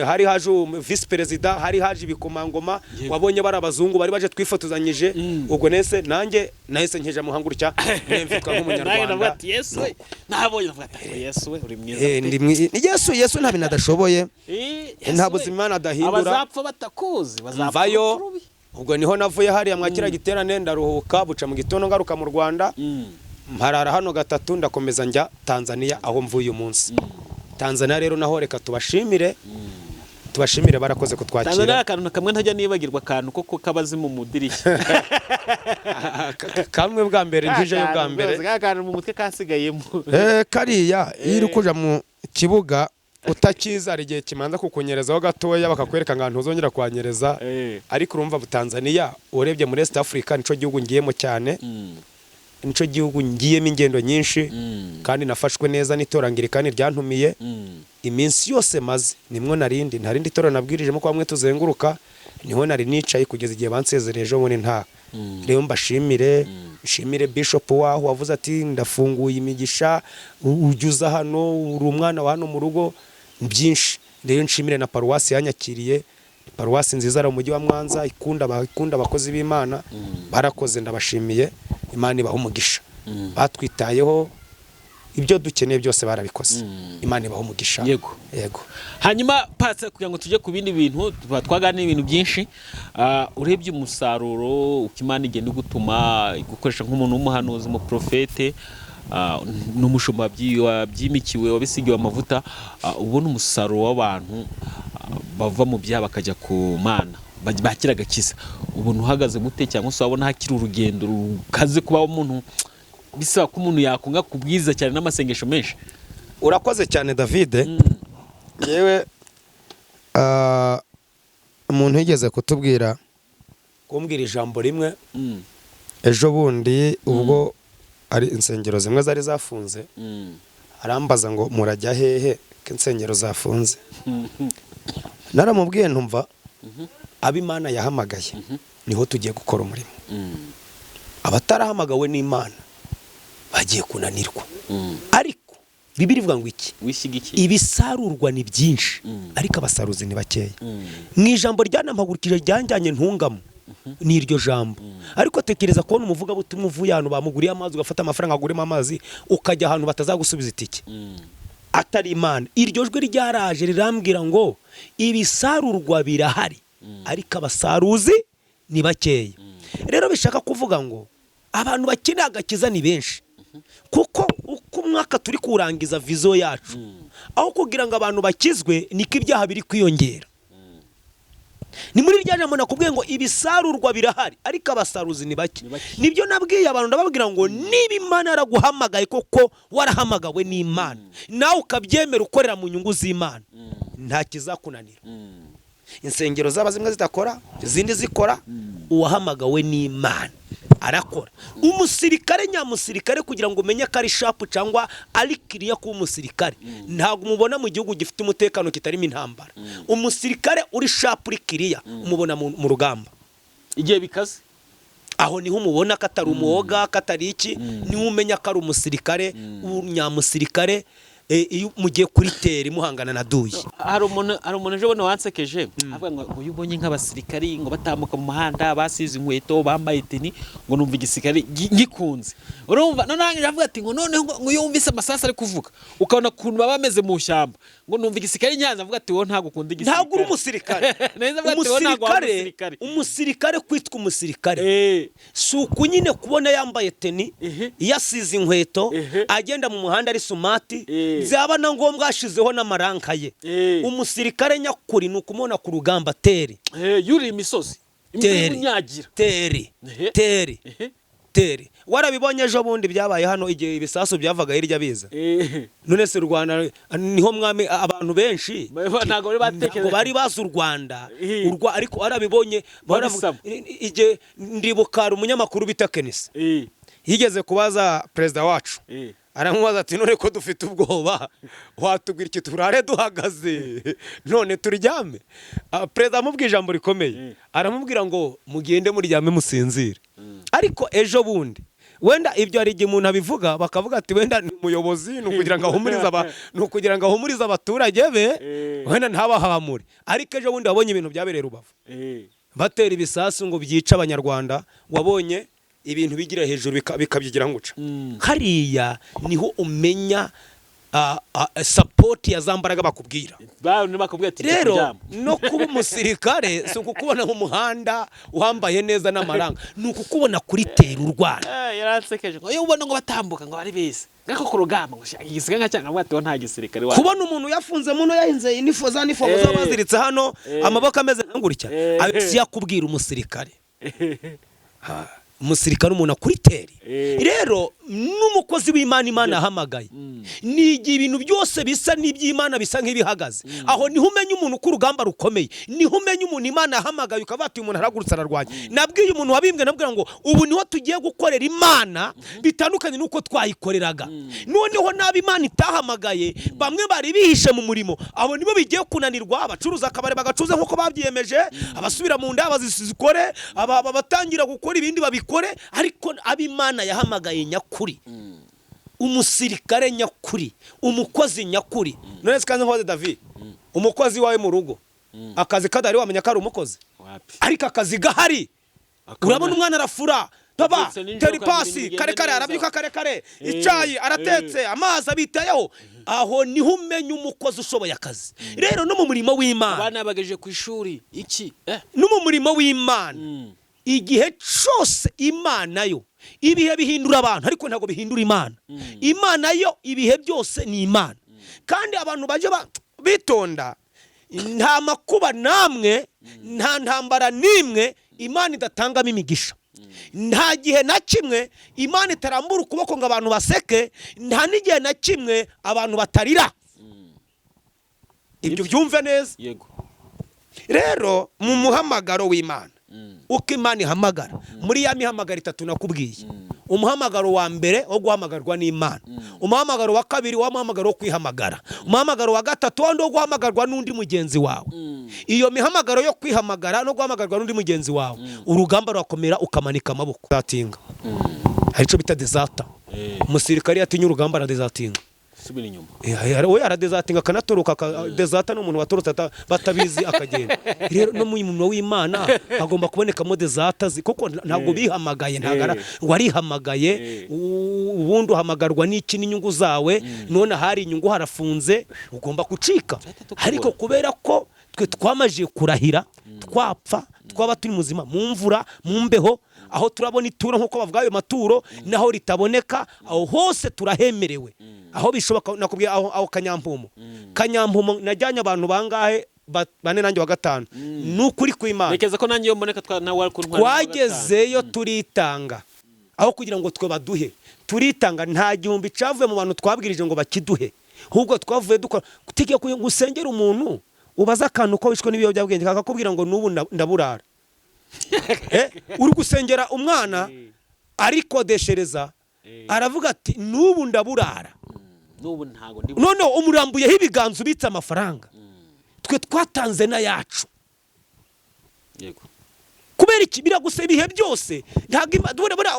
Hari haje vice perezida, hari haje ibikomangoma. Wabonye bari abazungu bari baje twifotozanyije. Ubwo nese nanjye nahise nkeja muhangurutya nemvitwa Nanjye ndavuga nk'umunyarwanda. ati Yesu we, nabonye ndavuga ati Yesu we, uri mwiza pe. Ni Yesu, Yesu nta bintu adashoboye. Yesu Nta we. buzima Imana adahindura. Abazapfa batakuzi bazapfa Mvayo. urupfu rubi. Ubwo niho navuye hariya mwakira giterane, ndaruhuka, buca mu gitondo ngaruka mu Rwanda. Mparara hano gatatu, ndakomeza njya Tanzania, aho mvuye umunsi. Tanzania rero naho reka tubashimire, tubashimire, barakoze Tanzania kutwakira. akantu kamwe ntajya nibagirwa, akantu ko kabazimu mu dirishya. Kamwe bwa mbere nkijeyo bwa mbere. Ka kantu mu mutwe kasigayemo. Kariya iyo uri kuja mu kibuga utakiza, hari igihe kimanza kukunyerezaho gatoya, bakakwereka ngo ntuzongera kuhanyereza. Ariko urumva Tanzania, urebye muri East Africa nico gihugu ngiyemo cyane, nico gihugu ngiyemo ingendo nyinshi, kandi nafashwe neza n'itorangirikani ryantumiye. Iminsi yose maze nimwo narindi, nta rindi torero nabwirijemo, ko bamwe tuzenguruka, niho nari nicaye kugeza igihe bansezereye ejo bundi. Nta rero mbashimire, nshimire bishop waho wavuze ati ndafunguye imigisha, ujya uza hano, uri umwana wa hano mu rugo byinshi. Rero nshimire na paruwasi yanyakiriye, paruwasi nziza ari umujyi wa Mwanza, ikunda abakozi b'Imana. Barakoze, ndabashimiye, Imana ibaha umugisha. Batwitayeho, ibyo dukeneye byose barabikoze, Imana ibaha umugisha. Yego. Yego. Hanyuma patse kugira ngo tujye ku bindi bintu, tuba twaganira ibintu byinshi. Urebye umusaruro uko Imana igenda igutuma gukoresha nk'umuntu w'umuhanuzi, umuprofete, n'umushumba wabyimikiwe, wabisigiwe amavuta, ubona umusaruro w'abantu bava mu byaha bakajya ku Mana, bakira agakiza, ubona uhagaze gute? Cyangwa se wabona hakiri urugendo rukaze kuba umuntu, bisaba ko umuntu yakunga ku bwiza cyane n'amasengesho menshi? Urakoze cyane, David. Yewe, umuntu yigeze kutubwira, kumbwira ijambo rimwe ejo bundi ubwo ari insengero zimwe zari zafunze, arambaza ngo murajya hehe ko insengero zafunze? Naramubwiye ntumva abo Imana yahamagaye niho tugiye gukora umurimo, abatarahamagawe n'Imana bagiye kunanirwa. Ariko Bibiliya ivuga ngo iki? Wishyigikiye. Ibisarurwa ni byinshi, ariko abasaruzi ni bakeya. Mu ijambo ryanampagurukije, ryanjyanye ntungamo, ni iryo jambo. Ariko tekereza kubona umuvugabutumwa uvuye ahantu bamuguriye amazi, ugafata amafaranga aguremo amazi, ukajya ahantu batazagusubiza itike, atari Imana. Iryo jwi ryaraje rirambwira ngo ibisarurwa birahari, ariko abasaruzi ni bakeya. Rero bishaka kuvuga ngo abantu bakeneye agakiza ni benshi, kuko uko umwaka turi kurangiza, vision yacu aho kugira ngo abantu bakizwe niko ibyaha biri kwiyongera. Ni muri rya jambo nakubwiye ngo ibisarurwa birahari, ariko abasaruzi ni bake. Ni bake. Nibyo nabwiye abantu, ndababwira ngo niba Imana yaraguhamagaye koko, warahamagawe n'Imana, nawe ukabyemera, ukorera mu nyungu z'Imana, nta kizakunanira. Insengero zaba zimwe zidakora, izindi zikora, uwahamagawe n'Imana arakora. Umusirikare nyamusirikare, kugira ngo umenye ko ari sharp cyangwa ari kiriya kuba umusirikare, ntabwo umubona mu gihugu gifite umutekano kitarimo intambara. Umusirikare uri sharp, uri kiriya, umubona mu rugamba igihe bikaze. Aho niho umubona ko atari umuwoga, ko atari iki. Niho umenya ko ari umusirikare nyamusirikare, iyo mugiye kuri terrain muhangana na duyi. Hari umuntu ejo bundi wansekeje avuga ngo iyo ubonye nk'abasirikari ngo batambuka mu muhanda basize inkweto, bambaye tenue, ngo numva igisirikare ngikunze. Urumva noneho aravuga ati ngo noneho ngo iyo wumvise amasasu ari kuvuga, ukabona ukuntu baba bameze mu ishyamba, ngo numva igisirikare nyanza. Avuga ati wowe ntabwo ukunda igisirikare. Ntabwo uri umusirikare. Neza, avuga ati wowe ntabwo waba Umusirikare, umusirikare. umusirikare, kwitwa umusirikare si uku nyine kubona yambaye tenue, yasize inkweto, agenda mu muhanda ari smart, byaba na ngombwa yashizeho n'amaranka ye. Umusirikare nyakuri ni ukumubona ku rugamba terrain. Yuriye imisozi, imvura Terrain. imunyagira. Terrain. Terrain. Terrain. Warabibonye ejo bundi byabaye hano igihe ibisasu byavaga hirya biza. None se u Rwanda niho mwami abantu benshi Ntabwo bari batekereza. Ntabwo bari bazi u Rwanda. Ariko warabibonye Babisaba. Igihe ndibuka hari umunyamakuru bita Kenisi yigeze kubaza perezida wacu, aramubaza ati none ko dufite ubwoba, watubwira iki, turare duhagaze, none turyame? Perezida amubwiye ijambo rikomeye, aramubwira ngo mugende muryame musinzire. Ariko Ariko ejo bundi wenda ibyo hari igihe umuntu abivuga bakavuga ati wenda ni umuyobozi, ni ukugira ngo ahumurize ni ukugira ngo ahumurize abaturage be, wenda ntabahamure. Ariko ejo bundi wabonye ibintu byabereye Rubavu, batera ibisasu ngo byice Abanyarwanda, wabonye ibintu bigira hejuru bikabyigira nguca. Hariya niho umenya support ya za mbaraga bakubwira. Bakubwira ati Rero kuryama. no kuba umusirikare si ukukubona mu muhanda wambaye neza n'amaranga, ni ukukubona kuri terrain urwana. Yaransekeje ngo iyo ubona ngo batambuka ngo bari beza ngako ku rugamba, ngo shaka igisirikare nka cyangwa ati nta gisirikare wa Kubona umuntu yafunze muno, yahinze inifo, za nifo zo baziritse hano, amaboko ameze nka gutya, ayo si yakubwira umusirikare. Umusirikare umuntu kuri terrain. Rero n'umukozi w'Imana, Imana yahamagaye, ni igihe ibintu byose bisa n'iby'Imana bisa nk'ibihagaze, aho niho umenya umuntu ko urugamba rukomeye, niho umenya umuntu Imana yahamagaye, ukavuga ati uyu muntu arahagurutse ararwanya. Nabwiye umuntu wabimbwe, nabwira ngo ubu niho tugiye gukorera Imana bitandukanye n'uko twayikoreraga. Noneho n'abo Imana itahamagaye, bamwe bari bihishe mu murimo, abo nibo bigiye kunanirwa. Abacuruza akabari bagacuruza nk'uko babyiyemeje, abasubira mu nda bazikore, abatangira gukora ibindi babikore. Ariko abo Imana yahamagaye nyakuri, umusirikare nyakuri, umukozi nyakuri. None se kandi nkoze David, umukozi wawe mu rugo, akazi kadahari wamenya ko ari umukozi? Wapi. Ariko akazi gahari, urabona umwana arafura, baba Abyutse nijoro tera ukabona ipasi ibintu kare bigenda kare, neza. Arabyuka kare kare, icyayi aratetse, amazi abitayeho, aho niho umenya umukozi ushoboye akazi. Rero no mu murimo w'Imana, Abana bagejeje ku ishuri iki no mu murimo w'Imana, igihe cyose Imana yo, ibihe bihindura abantu ariko ntabwo bihindura Imana. Imana yo ibihe byose ni Imana. Kandi abantu bajye bitonda, nta makuba namwe, nta ntambara n'imwe Imana idatangamo imigisha. Nta gihe na kimwe Imana itarambura ukuboko ngo abantu baseke, nta n'igihe na kimwe abantu batarira. Ibyo byumve neza. Rero mu muhamagaro w'Imana, uko Imana ihamagara, muri ya mihamagaro itatu nakubwiye, umuhamagaro wa mbere wo guhamagarwa n'Imana, umuhamagaro wa kabiri wa muhamagaro wo kwihamagara, umuhamagaro wa gatatu wundi wo guhamagarwa n'undi mugenzi wawe. Iyo mihamagaro yo kwihamagara no guhamagarwa n'undi mugenzi wawe, urugamba rurakomera ukamanika amaboko. Desertinga, hari icyo bita desert. Umusirikare yatinya urugamba aradesertinga. Subira inyuma. We aradesertinga akanatoroka. Deserter ni umuntu watorotse batabizi akagenda. Rero no mu murimo w'Imana hagomba kubonekamo deserters, kuko ntabwo bihamagaye, ntabwo warihamagaye. Ubundi uhamagarwa n'iki? N'inyungu zawe. None ahari inyungu harafunze, ugomba gucika. Tukubona. Ariko kubera ko twe twamajije kurahira, twapfa, twaba turi muzima, mu mvura, mu mbeho, aho turabona ituro nk'uko bavuga ayo maturo, naho ritaboneka, aho hose turahemerewe aho bishoboka. Nakubwiye aho Kanyampumo najyanye abantu bangahe? Bane, nanjye wa gatanu. Ni ukuri kw'Imana. Ntekereza ko nanjye iyo mboneka nawe wari kuntwara. Twagezeyo turitanga, aho kugira ngo twe baduhe, turitanga. Nta gihumbi cyavuye mu bantu twabwirije ngo bakiduhe, ahubwo twavuye dukora. Tugiye gusengera umuntu, ubaze akantu ko wishwe n'ibiyobyabwenge, kakakubwira ngo n'ubu ndaburara. Uri gusengera umwana arikodeshereza, aravuga ati n'ubu ndaburara. N'ubu ntago ndi. Noneho umurambuyeho ibiganza, ubitse amafaranga, twe twatanze n'ayacu. Kubera iki? Biragusa ibihe byose. Ntabwo buriya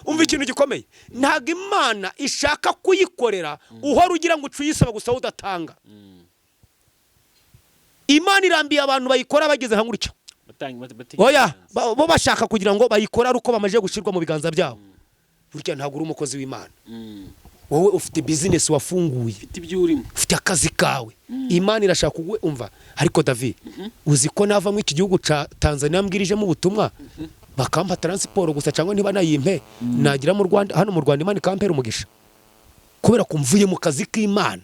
umva ikintu gikomeye, ntabwo Imana ishaka kuyikorera uhora ugira ngo uce uyisaba gusa wowe udatanga. Imana irambiye abantu bayikora bageze nka gutya. Oya, bo bashaka kugira ngo bayikore ari uko bamaze gushyirwa mu biganza byabo. Burya ntabwo uri umukozi w'Imana, wowe ufite business wafunguye. Ufite ibyo urimo. Ufite akazi kawe, Imana irashaka kuguhe. Umva ariko David, uzi ko nava muri iki gihugu ca Tanzania mbwirijemo ubutumwa, bakampa transport gusa cyangwa niba nayimpe, nagira mu Rwanda, hano mu Rwanda Imana ikampera umugisha, kubera ko mvuye mu kazi k'Imana.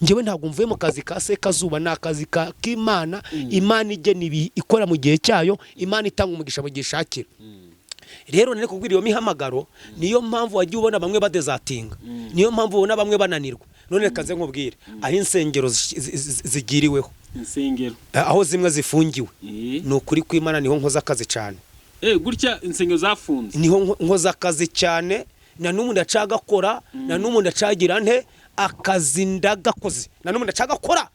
Njyewe ntabwo mvuye mu kazi ka Sekazuba, ni akazi k'Imana. Imana igena ibi, ikora mu gihe cyayo, Imana itanga umugisha mu gihe ishakira. Rero nari kubwira iyo mihamagaro, niyo mpamvu wagiye ubona bamwe badesertinga, niyo mpamvu ubona bamwe bananirwa. None reka nze nkubwire aho insengero zigiriweho. Insengero. Aho zimwe zifungiwe. Ni ukuri kw'Imana, niho nkoze akazi cyane. Gutya insengero zafunze. Niho nkoze akazi cyane, na n'ubu ndacagakora, na n'ubu ndacagira nte, akazi ndagakoze, na n'ubu ndacagakora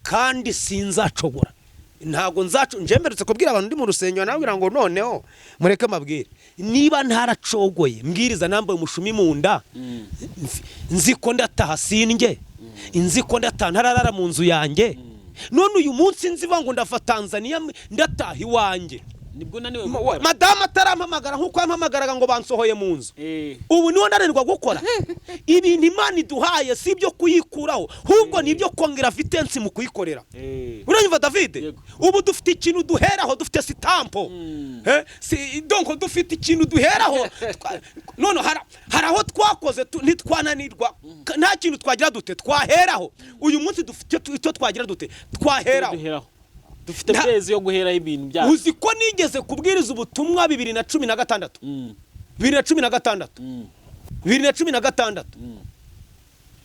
kandi sinzacogora. Ntabwo nzacu njemberutse kubwira abantu ndi mu rusengero, nabwira ngo noneho mureke mabwire, niba ntaracogoye mbwiriza nambaye umushumi mu nda, nzi ko ndataha sindye, nzi ko ndataha ntararara mu nzu yanjye. None uyu munsi nziva ngo ndava Tanzania ndataha iwanjye, nibwo naniwe gukora. Madamu atarampamagara nk'uko yampamagaraga ngo bansohoye mu nzu, ubu niho ndananirwa gukora ibintu. Imana iduhaye si ibyo kuyikuraho, ahubwo ni ibyo kongera vitesse mu kuyikorera. Uranyumva, David? Yego. Ubu dufite ikintu duheraho, dufite stamp. Donc dufite ikintu duheraho. None hari aho twakoze ntitwananirwa, nta kintu twagira dute twaheraho. Uyu munsi dufite icyo twagira dute twaheraho. Duheraho, dufite base yo guheraho ibintu byacu. Uzi ko nigeze kubwiriza ubutumwa 2016? 2016, 2016,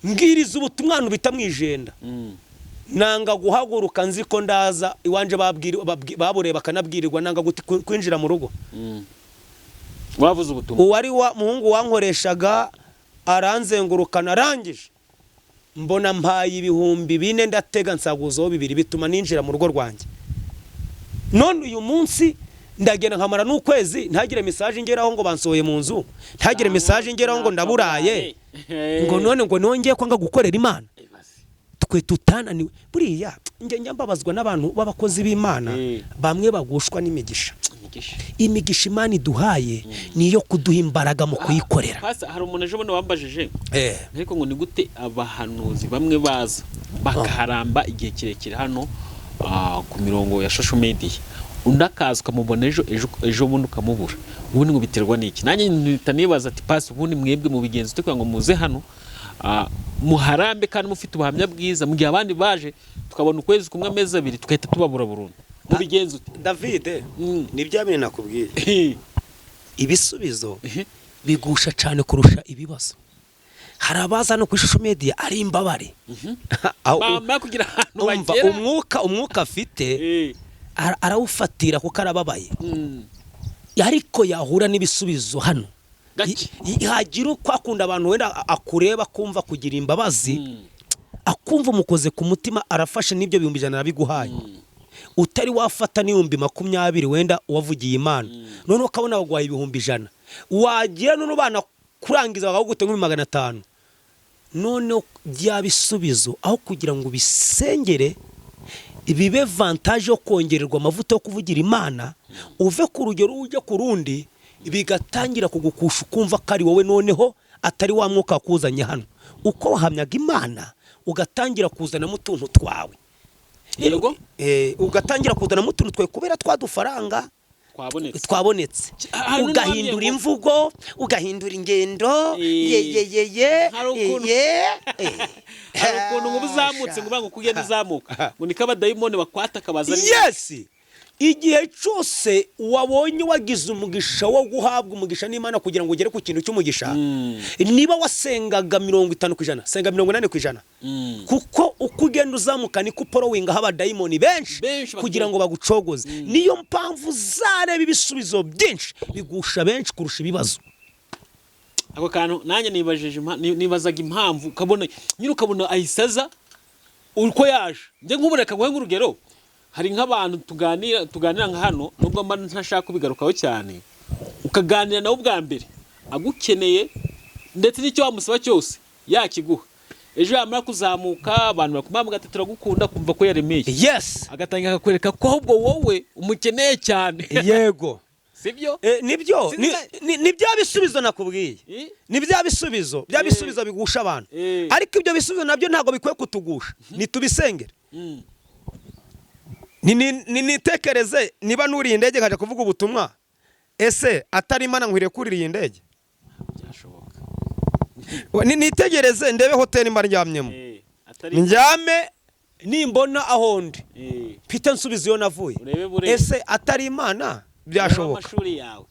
mbwiriza ubutumwa ahantu bita mu Ijenda. Nanga guhaguruka, nzi ko ndaza iwanje babureba bakanabwirirwa, nanga kwinjira mu rugo. Wavuze ubutumwa. Uwari wa muhungu wankoreshaga aranzengurukana, arangije mbona mpaye 4000, ndatega nsaguzaho 2, bituma ninjira mu rugo rwanjye. None uyu munsi ndagenda nkamara n'ukwezi ntagire message ngeraho ngo bansohoye mu nzu, ntagire message ngeraho ngo ndaburaye, ngo none ngo nongeye kwanga gukorera Imana. Twe tutananiwe. Buriya njye njya mbabazwa n'abantu b'abakozi b'Imana bamwe bagushwa n'imigisha. Imigisha. Imigisha Imana iduhaye ni iyo kuduha imbaraga mu kuyikorera. Pastor, hari umuntu ejo bundi wambajije, ariko ngo ni gute abahanuzi bamwe baza bakaharamba igihe kirekire hano ku mirongo ya social media, undi akaza ukamubona ejo, ejo bundi ukamubura? Ubundi ngo biterwa n'iki? Nanjye mpita nibaza ati: "Pasi, ubundi mwebwe mubigenza ute kugira ngo muze hano muharambe kandi mufite ubuhamya bwiza, mu gihe abandi baje tukabona ukwezi kumwe, amezi 2, tugahita tubabura burundu? Mubigenza ute?" David, ni bya bintu nakubwiye, ibisubizo bigusha cyane kurusha ibibazo. Hari abaza no kuri social media ari imbabare. Bamara kugira ahantu Umva, bagera, umwuka afite arawufatira kuko arababaye, ariko yahura n'ibisubizo hano, Gake. Hagira uko akunda abantu, wenda akureba akumva kugira imbabazi, akumva umukoze ku mutima, arafashe n'ibyo 100,000 arabiguhaye, utari wafata n'20,000 wenda wavugiye Imana. Noneho ukabona baguhaye 100,000, wagira none ubana kurangiza bakagute nk'500,000. Noneho bya bisubizo, aho kugira ngo ubisengere bibe vantage yo kongererwa amavuta yo kuvugira Imana, uve ku rugero ujya ku rundi, bigatangira kugukusha, ukumva ko ari wowe noneho atari wa mwuka wakuzanye hano. Uko wahamyaga Imana, ugatangira kuzanamo utuntu twawe. Ugatangira kuzanamo utuntu twawe kubera twa dufaranga twabonetse. Twabonetse. Hari n'undi Ugahindura wambwiye ngo- imvugo, ugahindura ingendo. Ye ye ye ye. Hari ukuntu- ye eh. Hari ukuntu ngo uba uzamutse, ngo uvuga ngo uko ugenda uzamuka ngo niko abadayimoni bakwata akabaza ari Yes, igihe cyose wabonye wagize umugisha wo guhabwa umugisha n'Imana kugira ngo ugere ku kintu cy'umugisha, niba wasengaga 50%, senga 80%, kuko uko ugenda uzamuka niko upolowingaho abadayimoni benshi Benshi kugira ngo bagucogoze. Niyo mpamvu uzareba ibisubizo byinshi bigusha benshi kurusha ibibazo. Ako kantu nanjye nibajije nibazaga impamvu ukabona nyine ukabona ayisaza uko yaje. Njye nk'ubu reka nguhe nk'urugero, hari nk'abantu tuganira nka hano, nubwo mba ntashaka kubigarukaho cyane, ukaganira nawe ubwa mbere agukeneye, ndetse n'icyo wamusaba cyose yakiguha. Ejo yamara kuzamuka, abantu bakumva ati: "Turagukunda," kumva ko yaremeye, agatangira akakwereka ko ahubwo wowe umukeneye cyane. Sibyo? Nibyo. Sinzi. Ni bya bisubizo nakubwiye. Ni bya bisubizo, bya bisubizo bigusha abantu. Ariko ibyo bisubizo nabyo ntabwo bikwiye kutugusha, nitubisengere. Nitekereze niba nuriye indege nkajya kuvuga ubutumwa, ese atari Imana nkwiriye kurira iyi ndege? Byashoboka. Nitegereze ndebe hoteli mba ndyamyemo, Atari ndyame. Nimbona aho ndi, mpite nsubiza iyo navuye. Urebe bure. Ese atari Imana Urebe byashoboka? amashuri yawe,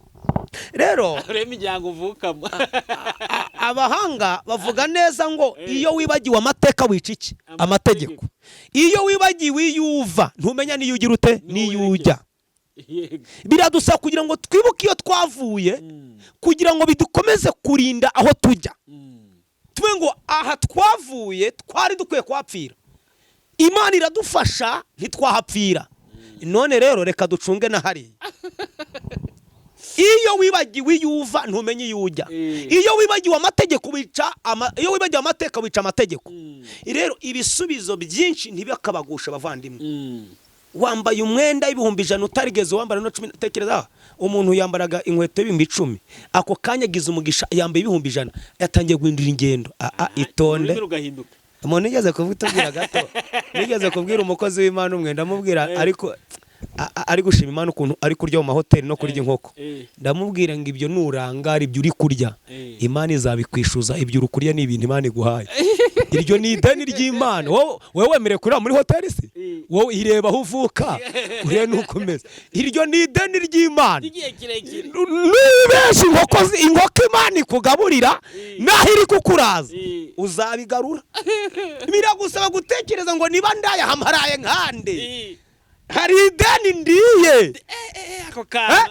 Rero urebe imiryango uvukamo. Abahanga bavuga neza ngo iyo wibagiwe amateka wica iki? Amategeko. Amategeko. Iyo wibagiwe iyo uva, ntumenya n'iyo ugira ute, n'iyo ujya. Biradusaba kugira ngo twibuke iyo twavuye, kugira ngo bidukomeze kurinda aho tujya, tube ngo aha twavuye twari dukwiye kuhapfira, Imana iradufasha ntitwahapfira. None rero reka ducunge na hariya. Iyo wibagiwe iyo uva, ntumenye iyo ujya. Iyo wibagiwe amategeko wica iyo wibagiwe amateka wica amategeko. Rero ibisubizo byinshi ntibikabagusha, abavandimwe. Wambaye umwenda w'100,000 utarigeze wambara no 10. Tekereza umuntu yambaraga inkweto y'10,000, ako kanya agize umugisha yambaye 100,000, yatangiye guhindura ingendo. Itonde. Ururimi rugahinduka. Umuntu nigeze kuvuga gato, nigeze kubwira umukozi w'Imana umwe, ndamubwira ariko ari gushima Imana ukuntu ari kurya mu mahoteli no kurya inkoko. Ndamubwira ngo ibyo nurangara, ibyo uri kurya, Imana izabikwishyuza. Ibyo uri kurya ni ibintu Imana iguhaye, iryo ni ideni ry'Imana. Wowe wemerewe kurira muri hoteli se? Wowe ireba aho uvuka, urebe n'uko umeze. Iryo ni ideni ry'Imana. Igihe kirekire. Nibesha inkoko Imana ikugaburira naho iri kukuraza, uzabigarura. Biragusaba gutekereza ngo niba ndayahamaraye nkande, hari ideni ndiye. Ako Eh? kantu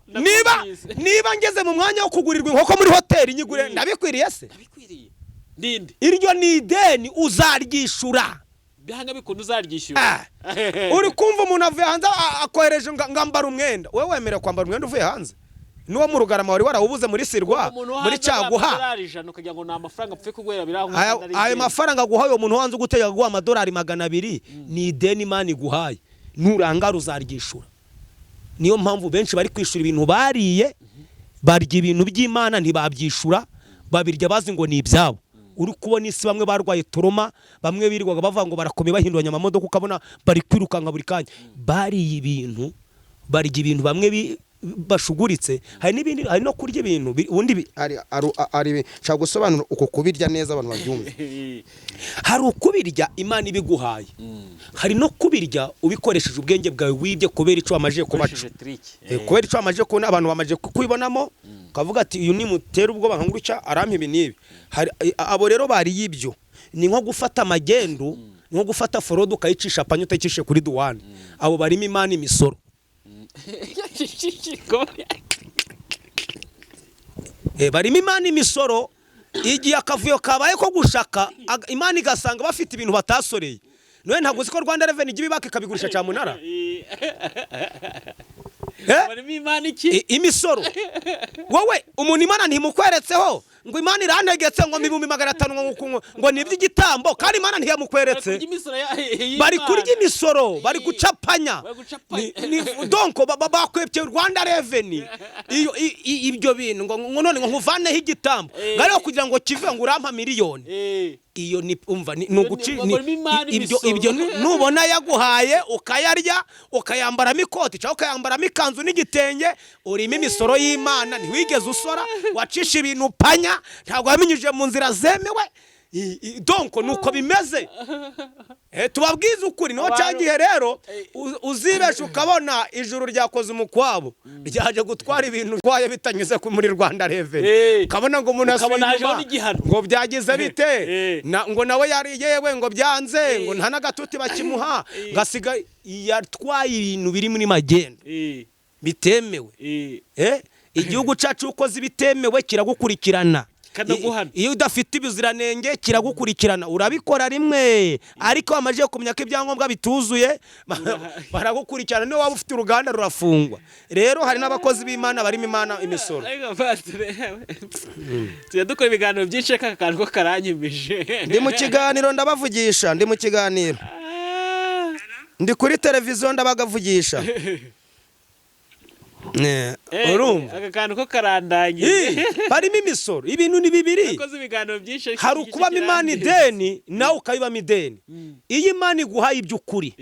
Niba ndakumvise. niba ngeze mu mwanya wo kugurirwa inkoko muri hoteli, nyigure, ndabikwiriye se? Ndabikwiriye ndinde? Iryo ni ideni, uzaryishura. Byanga bikunda uzaryishyura. Ah. Uri kumva umuntu avuye hanze akohereje ngo ngambara umwenda. Wowe wemerewe kwambara umwenda uvuye hanze n'uwo mu Rugarama wari warawubuze muri Sirwa, Umuntu wo muri hanze Caguha? amadolari 100 ukagira ngo ni amafaranga apfe kuguhera biraho. Ayo mafaranga aguhaye uwo muntu wanze ugutegeka guha amadolari 200 ni ideni Imana iguhaye, nurangara uzaryishura. Niyo mpamvu benshi bari kwishura ibintu bariye. Barya ibintu by'Imana ntibabyishura, babirya bazi ngo ni ibyabo. Uri kubona isi bamwe barwaye trauma, bamwe birirwaga bavuga ngo barakomeye, bahinduranya amamodoka, ukabona bari kwirukanka buri kanya. Bariye ibintu, barya ibintu bamwe bashuguritse. Hari n'ibindi, hari no kurya ibintu ubundi Ari nshaka gusobanura uko kubirya neza abantu babyumve. Hari ukubirya Imana ibiguhaye, hari no kubirya ubikoresheje ubwenge bwawe wibye kubera icyo wamajije kubaca. Ukoresheje trick. Kubera icyo wamajije kubona, abantu bamaze kukwibonamo, ukavuga ati uyu nimutera ubwoba nka gutya arampa ibi n'ibi. Hari abo rero bariye ibyo, ni nko gufata amagendu, ni nko gufata forode ukayicisha panya utayicishe kuri duwani. Abo barimo Imana imisoro. Barimo Imana imisoro. Igihe akavuyo kabaye ko gushaka, Imana igasanga bafite ibintu batasoreye. None ntabwo uzi ko Rwanda Revenue ijya ibibaka ikabigurisha cyamunara? Barimo Imana iki? Imisoro. Wowe umuntu Imana ntimukweretseho ngo Imana irantegetse ngo 500,000 ngo ni iby'igitambo, kandi Imana ntiyamukweretse. Bari kurya imisoro Bari y'Imana. kurya imisoro, bari gucapanya. Bari gucapanya. Donc bakwepye Rwanda Revenue iyo ibyo bintu ngo none ngo nkuvaneho igitambo, ngo ariko kugira ngo kive ngo urampa miliyoni. Iyo ni umva ni uguci Barimo Imana ibyo imisoro. Ibyo nubona yaguhaye ukayarya, ukayambaramo ikoti cyangwa ukayambaramo ikanzu n'igitenge, urimo imisoro y'Imana. Ntiwigeze usora, wacisha ibintu panya, ntabwo wabinyujije mu nzira zemewe. Donc nuko bimeze. Tubabwize ukuri niho cya gihe rero uzibesha ukabona ijuru ryakoze umukwabo, ryaje gutwara ibintu utwaye bitanyuze muri Rwanda Revenue, ukabona ngo umuntu Ukabona asubiye hajeho inyuma, n'igihano. ngo byagize bite? Ngo nawe yari yewe ngo byanze, ngo nta n'agatuti bakimuha, ngo asigaye yatwaye ibintu biri muri magendu bitemewe. Igihugu cyacu ukoze ibitemewe kiragukurikirana. Kanaguhana. Iyo udafite ubuziranenge kiragukurikirana. Urabikora rimwe, ariko wamaze kumenya ko ibyangombwa bituzuye, baragukurikirana. Niyo waba ufite uruganda rurafungwa. Rero hari n'abakozi b'Imana barimo Imana imisoro. Ariko Pastor, tujya dukora ibiganiro byinshi, ariko aka kantu ko karanyemeje. Ndi mu kiganiro, ndabavugisha, ndi mu kiganiro. Ndi kuri televiziyo, ndabagavugisha. Urumva? Aka kantu ko karandangiye. Barimo imisoro. Ibintu ni bibiri. Nakoze ibiganiro byinshi, ariko Hari iki gice ukubamo Imana kirangiye. ideni, nawe ukabibamo ideni. Iyo Imana iguhaye iby'ukuri,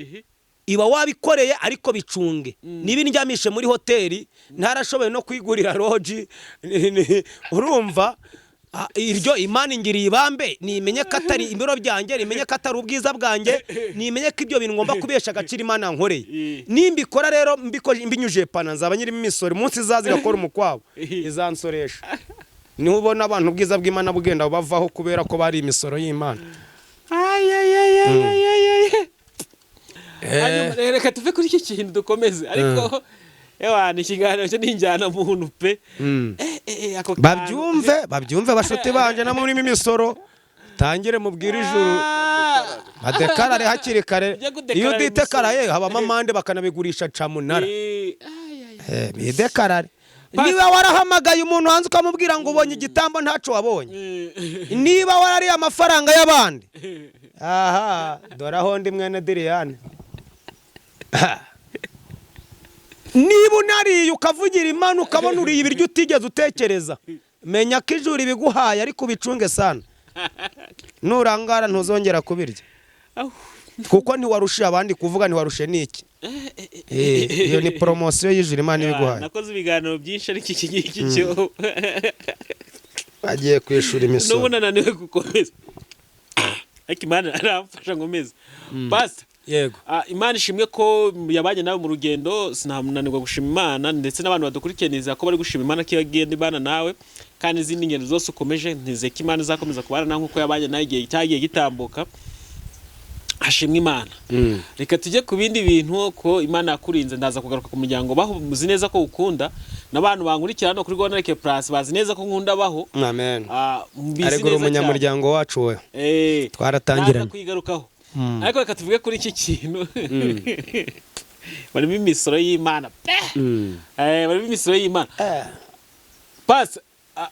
iba wabikoreye, ariko bicunge. Niba indyamishe muri hoteli ntarashoboye no kwigurira lodge, urumva iryo Imana ingiriye ibambe, nimenye ko atari ibiro byanjye, nimenye ko atari ubwiza bwanjye, nimenye ko ibyo bintu ngomba kubesha agaciro Imana nkoreye. Nimbikora rero mbinyujije pana, nzaba nyirimo imisoro. Umunsi izaza igakora umukwabo, izansoresha. Niho ubona abantu ubwiza bw'Imana bugenda bavaho kubera ko bari imisoro y'Imana. Ay, ay, ay, ay, ay, ay, ay. Hanyuma, reka tuve kuri iki kintu dukomeze, ariko ewa ni ikiganiro cyo ni injyana muntu pe. Ako kantu. Babyumve, babyumve, bashuti banje, namwe murimo imisoro. Mutangire mubwire ijuru, badekarare hakiri kare. Ujye kudekarara Iyo utidekararaye, imisoro. habamo amande, bakanabigurisha camunara. Ay, ay, ay. Bidekarare. Niba warahamagaye umuntu hanze ukamubwira ngo ubonye igitambo, ntaco wabonye, niba warariye amafaranga y'abandi, aha dore aho ndi, mwene Diriyane. Niba unariye ukavugira Imana, ukabona uriye ibiryo utigeze utekereza, menya ko ijuru ibiguhaye, ariko ubicunge sana. Nurangara ntuzongera kubirya, Ahu. kuko ntiwarushe abandi kuvuga, ntiwarushe n'iki. Iyo ni poromosiyo y'ijuru Imana ibiguhaye. Nakoze ibiganiro byinshi, ariko iki ngiki cyo Bagiye kwishura imisoro. N'ubu nananiwe gukomeza, ariko Imana aramfasha nkomeza, Pastor. Yego. Imana ishimwe ko yabanye nawe mu rugendo. Sinananirwa gushima Imana, ndetse n'abantu badukurikiye nizera ko bari gushima Imana ko igenda ibana nawe, kandi izindi ngendo zose ukomeje ntizeye ko Imana izakomeza kubana nawe nk'uko yabanye nawe igihe cyagiye gitambuka. Hashimwe Imana. Reka tujye ku bindi bintu, ko Imana yakurinze. Ndaza kugaruka ku muryango baho, muzi neza ko ukunda, n'abantu bankurikira hano kuri Rwanda Plus bazi neza ko nkunda baho. Amen. Mbizi Ariko uri neza cyane. umunyamuryango wacu we. Twaratangiranye. Naza kuyigarukaho, ariko reka tuvuge kuri iki kintu barimo imisoro y'Imana pe. Barimo imisoro y'Imana. Pasi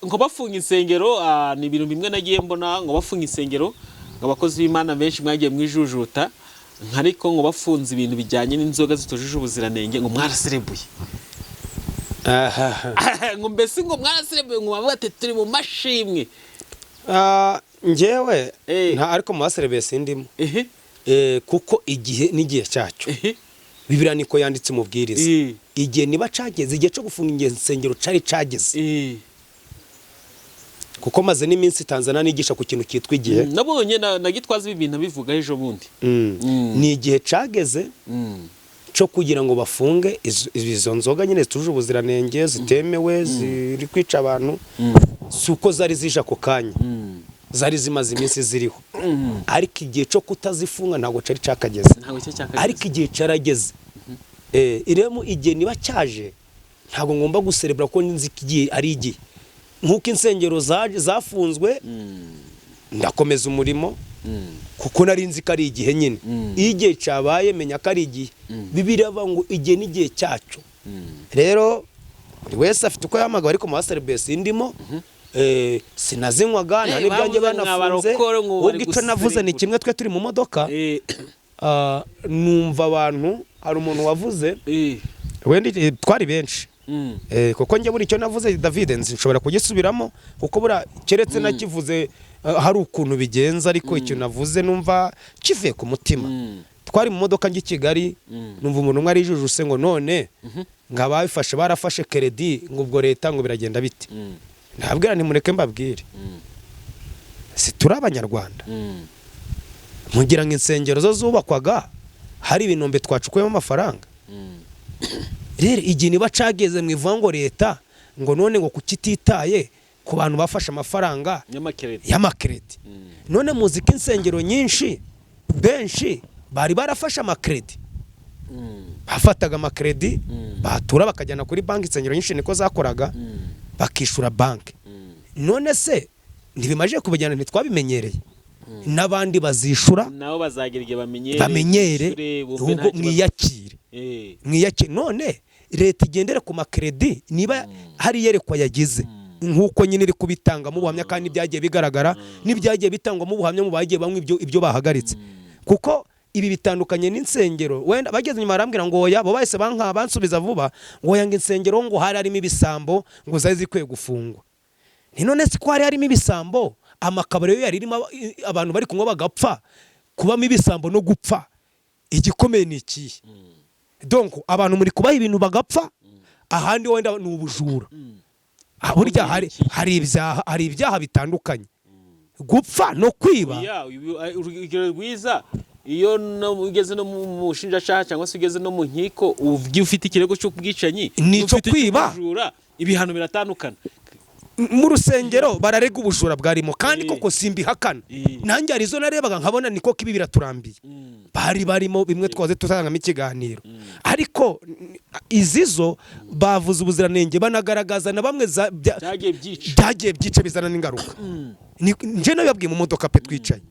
ngo bafunga insengero, ni ibintu bimwe nagiye mbona, ngo bafunga insengero, ngo abakozi b'Imana benshi mwagiye mwijujuta, ariko ngo bafunze ibintu bijyanye n'inzoga zitujuje ubuziranenge, ngo mwaraserebuye, ngo mbese ngo mwaraserebuye, ngo bavuga ati turi mu mashimwe. Njyewe Eh. nta, ariko mu baserebeye sindimo. Ehe. Kuko igihe n'igihe cyacyo. Ehe. Bibiliya niko yanditse umubwiriza. Eh. Igihe niba cageze, igihe cyo gufunga insengero cari cageze, Eh. kuko maze n'iminsi Tanzania nigisha ku kintu cyitwa igihe. Nabonye na Gitwaza ibi bintu abivuga ejo bundi. Ni igihe cageze cyo kugira ngo bafunge izo nzoga nyine zitujuje ubuziranenge, zitemewe, ziri kwica abantu. Si uko zari zije ako kanya, zari zimaze iminsi ziriho, ariko igihe cyo kutazifunga ntabwo cari cakageze. Ntabwo cyo cyakageze. Ariko igihe carageze. Iremo igihe niba cyaje, ntabwo ngomba guserebura, ko nzi ko igihe ari igihe. Nk'uko insengero zafunzwe, ndakomeza umurimo, kuko nari nzi ko ari igihe nyine. Iyo igihe cyabaye, menya ko ari igihe. Bibiliya ivuga ngo igihe n'igihe cyacyo. Rero buri wese afite uko yahamagawe, ariko mu baserebesi ndimo. Sinazinywaga, nta Eh, n'ibyanjye bavuze ngo banafunze. abarokore ngo bari Ubwo icyo navuze ni guserebura. kimwe, twe turi mu modoka, numva abantu, hari umuntu wavuze, Eh. wenda twari benshi. Kuko njye buri icyo navuze, David, nzi nshobora kugisubiramo, kuko buriya keretse nakivuze, hari ukuntu bigenza, ariko icyo navuze numva kivuye ku mutima. Mm. Twari mu modoka njya i Kigali, Mm. numva umuntu umwe arijujuse ngo none ngo ababifashe barafashe crédit, ngo ubwo leta ngo biragenda bite? Mm. Ntabwira, ntimureke mbabwire. Mm. Si turi Abanyarwanda? Mm. Mugira ngo insengero zo zubakwaga hari ibinombe twacukuyemo amafaranga? Mm. Rero igihe niba cageze, mu ivuga ngo leta ngo none ngo kutitaye ku bantu bafashe amafaranga y'amakeredi. y'amakredi. Mm. None muzi ko insengero nyinshi, benshi bari barafashe amakredi? Mm. Bafataga amakredi, Mm. batura bakajyana kuri banki. Insengero nyinshi niko zakoraga, Mm. bakishura banki. Mm. None se ntibimaze kubajyana? Ntitwabimenyereye? N'abandi bazishura. Nabo bazagira igihe bamenyere, Bamenyere. bishyure, bumve Ahubwo nta kibazo. mwiyakire. Eh. Mwiyakire. None leta igendere ku makredi, niba hari iyerekwa yagize, nk'uko nyine iri kubitangamo ubuhamya, kandi n'ibyagiye bigaragara, n'ibyagiye bitangwamo ubuhamya mu bagiye banywa ibyo bahagaritse, kuko ibi bitandukanye n'insengero. Wenda bageze inyuma barambwira ngo oya, bo bahise banka bansubiza vuba ngo oya, ngo insengero ngo hari harimo ibisambo, ngo zari zikwiye gufungwa. Ni none si ko hari harimo ibisambo, amakabari yo yari irimo abantu bari kunywa bagapfa? Kubamo ibisambo no gupfa, igikomeye ni ikihe? Donc abantu muri kubaha ibintu bagapfa, ahandi wenda ni ubujura. Mm. Burya hari ibyaha bitandukanye, gupfa no kwiba. Ya, urugero rwiza, iyo ugeze no mu bushinjacyaha cyangwa se ugeze no mu nkiko, ugiye ufite ikirego cy'ubwicanyi, Ni icyo ufite kwiba. icy'ubujura, ibihano biratandukana. Mu rusengero bararega ubujura bwarimo, kandi Eh. koko simbihakana. Eh. Nanjye hari izo narebaga nkabona niko kibi, biraturambiye. Mm. Bari barimo bimwe twaze tutangamo ikiganiro, ariko izi zo bavuze ubuziranenge, banagaragaza na bamwe Byagiye byica. byagiye byica, bizana n'ingaruka. Mm. Nje nabibabwiye mu modoka pe twicaye.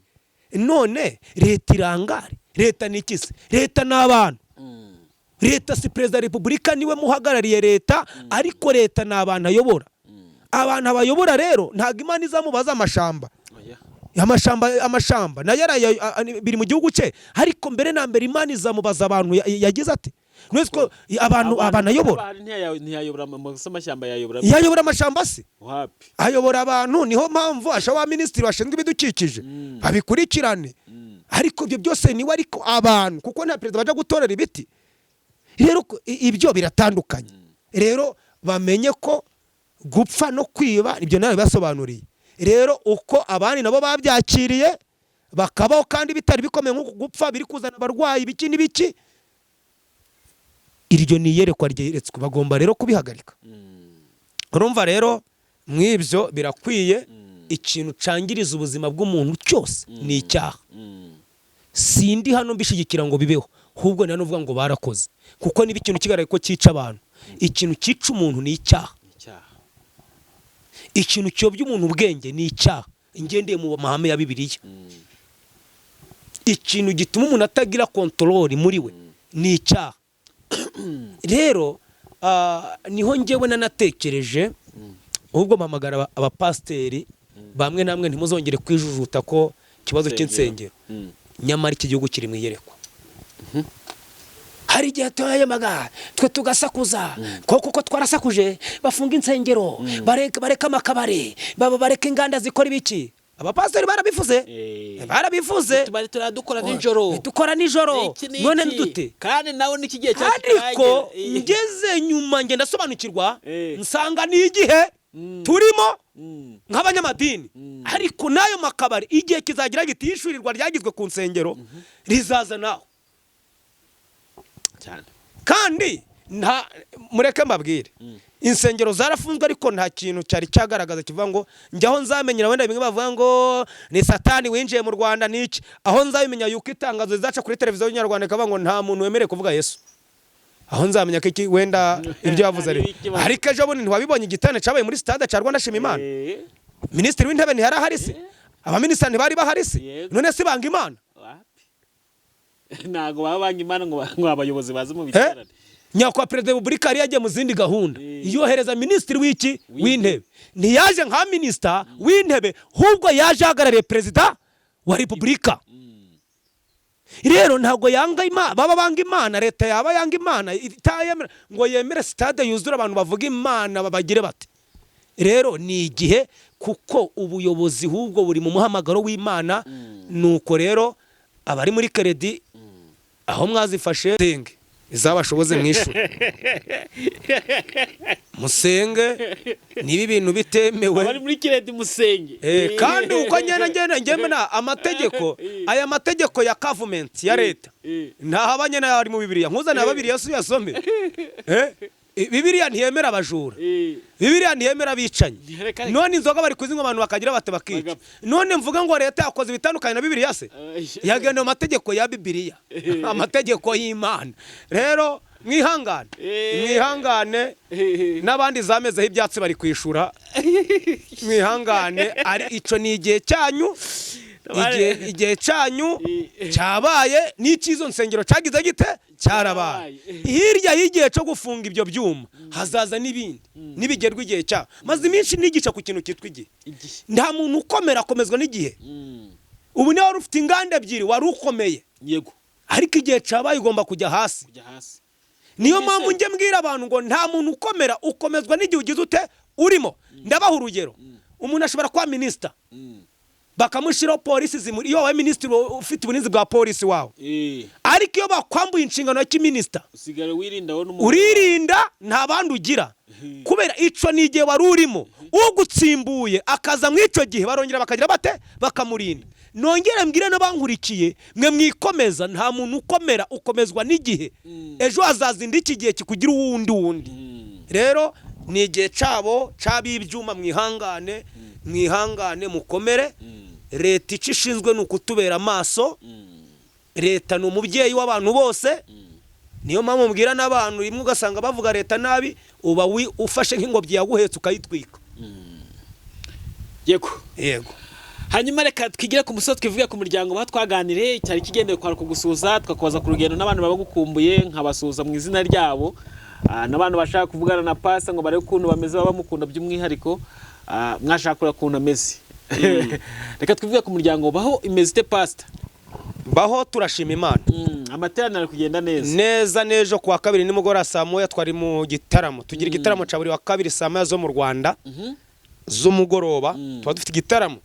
None leta irangare? Leta ni iki se? Leta ni abantu. Leta si perezida wa repubulika, niwe muhagarariye leta, ariko leta ni abantu ayobora. Abantu abayobora rero, ntabwo Imana izamubaza amashamba. Oya. Amashamba nayo biri mu gihugu cye, ariko mbere na mbere Imana izamubaza abantu yagize ati mwese ko abantu ayobora. Bahari ntiyayobora amashyamba, yayobora Yayobora amashamba se? Wapi. Ayobora abantu. Niho mpamvu asha minisitiri bashinzwe ibidukikije babikurikirane, ariko ibyo byose niwe, ariko abantu, kuko nta perezida baja gutorera ibiti. Rero ibyo biratandukanye. Rero bamenye ko gupfa no kwiba, ibyo nawe bibasobanuriye. Rero uko abandi nabo babyakiriye bakabaho kandi bitari bikomeye nk'uku gupfa biri kuzana abarwayi, ibiki n'ibiki, iryo ni iyerekwa ryeretswe, bagomba rero kubihagarika. Urumva rero mw'ibyo birakwiye, ikintu cangiriza ubuzima bw'umuntu cyose ni icyaha. Sindi hano mbishyigikira ngo bibeho, ahubwo nta n'uvuga ngo barakoze, kuko niba ikintu kigaragaye ko cyica abantu, ikintu cyica umuntu ni icyaha. Icyaha. Ikintu kiyobya umuntu ubwenge ni icyaha, ngendeye mu mahame ya Bibiliya. Ikintu gituma umuntu atagira control muri we ni icyaha. Rero niho ngewe nanatekereje, ahubwo mpamagara abapasiteri bamwe namwe, ntimuzongere kwijujuta ko ikibazo cy'insengero. Nyamara iki gihugu kiri mu iyerekwa. Hari igihe tuyayemaga twe tugasakuza ko kuko twarasakuje, bafunga insengero, bareka amakabari, baba bareka inganda zikora ibiki. Abapasiteri barabivuze. Barabivuze. Tubari turadukora nijoro. Dukora nijoro. Iki n'iki. None ntidute. Kandi nawe n'iki gihe cyacu Ariko kitaragera. ngeze nyuma ngenda ndasobanukirwa, nsanga ni igihe turimo nk'abanyamadini, ariko n'ayo makabari igihe kizagira giti yishyurirwa ryagizwe ku nsengero rizaza nawe. Cyane. Kandi nta, mureke mbabwire, insengero zarafunzwe, ariko nta kintu cyari cyagaragaza kivuga ngo njyaho nzamenyera. Wenda bimwe bavuga ngo ni Satani winjiye mu Rwanda niki, aho nzabimenya yuko itangazo rizaca kuri televiziyo y'Inyarwanda ikavuga ngo nta muntu wemerewe kuvuga Yesu, aho nzamenya ko iki wenda ibyo yavuze ari. Hari ikibazo. Ariko ejo bundi ntiwabibonye igiterane cyabaye muri stade cya Rwanda Shima Imana? Minisitiri w'Intebe ntiyari ahari se? Abaminisitiri ntibari bahari se? Yego. None se banga Imana? Wapi, ntabwo baba banga Imana ngo abayobozi baze mu biterane. Nyakubahwa Perezida wa Repubulika yari yagiye mu zindi gahunda, yohereza minisitiri w'iki? W'Intebe. Ntiyaje nka minisita w'Intebe, ahubwo yaje ahagarariye Perezida wa Repubulika. Rero ntabwo yanga Imana, baba banga Imana, leta yaba yanga Imana itayemera ngo yemere sitade yuzure abantu bavuga Imana, babagire bate? Rero ni igihe, kuko ubuyobozi ahubwo buri mu muhamagaro w'Imana. Nuko rero abari muri crédit, aho mwazifashe, senge izabashoboze mwishure, musenge niba ibintu bitemewe. Abari muri crédit musenge. Kandi uko ngenda ngemena amategeko, aya mategeko ya government, ya leta, ntahabanye n'ayo ari mu Bibiliya. Nkuzanira Bibiliya si uyasome. Bibiliya ntiyemera abajura. Bibiliya ntiyemera abicanyi. Reka, reka. None inzoga bari kuzinywa, abantu bakagira bate? Bakica. Bagapfa. None mvuga ngo leta yakoze ibitandukanye na Bibiliya se? Yagenda mu mategeko ya Bibiliya, amategeko y'Imana. Rero mwihangane, mwihangane, n'abandi zamezeho ibyatsi bari kwishura, mwihangane. Ari ico ni igihe cyanyu, igihe cyanyu cyabaye n'icy'izo nsengero cyagize gite? Cyarabaye. Hirya y'igihe cyo gufunga ibyo byuma hazaza n'ibindi nibigerwa igihe cyabo. Maze iminsi nigisha ku kintu cyitwa igihe. Igihe. Nta muntu ukomera akomezwa n'igihe. Ubu niba wari ufite inganda ebyiri, wari ukomeye, ariko igihe cyabaye ugomba kujya hasi. Kujya hasi. Niyo Mbese- mpamvu njye mbwira abantu ngo nta muntu ukomera, ukomezwa n'igihe ugize ute urimo. Ndabaha urugero: umuntu ashobora kuba minisita, bakamushyiraho polisi zimuri, iyo wabaye minisitiri ufite uburinzi bwa polisi wawe, ariko iyo bakwambuye inshingano ya kiminisita, Usigara wirinda wowe n'umugore. uririnda, nta bandi ugira, kubera ico ni igihe wari urimo. Ugutsimbuye akaza mu icyo gihe, barongera bakagira bate? Bakamurinda. Nongere mbwire n'abankurikiye, mwe mwikomeza, nta muntu ukomera, ukomezwa n'igihe. Ejo hazazinda iki gihe kikugira uwundi wundi. Rero ni igihe cabo c'ab'ibyuma, mwihangane, mwihangane, mukomere. Leta icyo ishinzwe ni ukutubera amaso. Leta ni umubyeyi w'abantu bose. Niyo mpamvu mbwira n'abantu, rimwe ugasanga bavuga leta nabi, uba ufashe nk'ingobyi yaguhetse ukayitwika. Yego. Yego. Hanyuma reka twigire ku musozi, twivuge ku muryango baho twaganiriye. Cyari kigendeye kwari kugusuhuza, tukakubaza ku rugendo n'abantu baba bagukumbuye, nkabasuhuza mu izina ryabo. N'abantu bashaka kuvugana na pasta ngo barebe ukuntu bameze, baba bamukunda by'umwihariko. Mwashaka kureba ukuntu ameze. Reka twivuge ku muryango baho. Imeze ite, pasta? Baho turashima Imana. Amateraniro ari kugenda neza? Neza. N'ejo kuwa kabiri nimugoroba saa 1 twari mu gitaramo. Tugira igitaramo cya buri wa kabiri saa 1 zo mu Rwanda z'umugoroba. Tuba dufite igitaramo,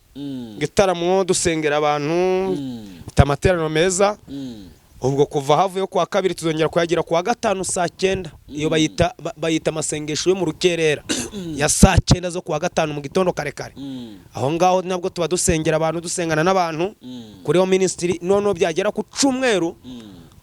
igitaramo dusengera abantu, dufite amateraniro meza. Ubwo kuva havuye kuwa kabiri, tuzongera kuyagira kuwa gatanu saa 9. Iyo bayita bayita amasengesho yo mu rukerera ya saa 9 zo kuwa gatanu mu gitondo kare kare. Aho ngaho nabwo tuba dusengera abantu, dusengana n'abantu kuri iyo minisitiri. Noneho byagera ku cyumweru,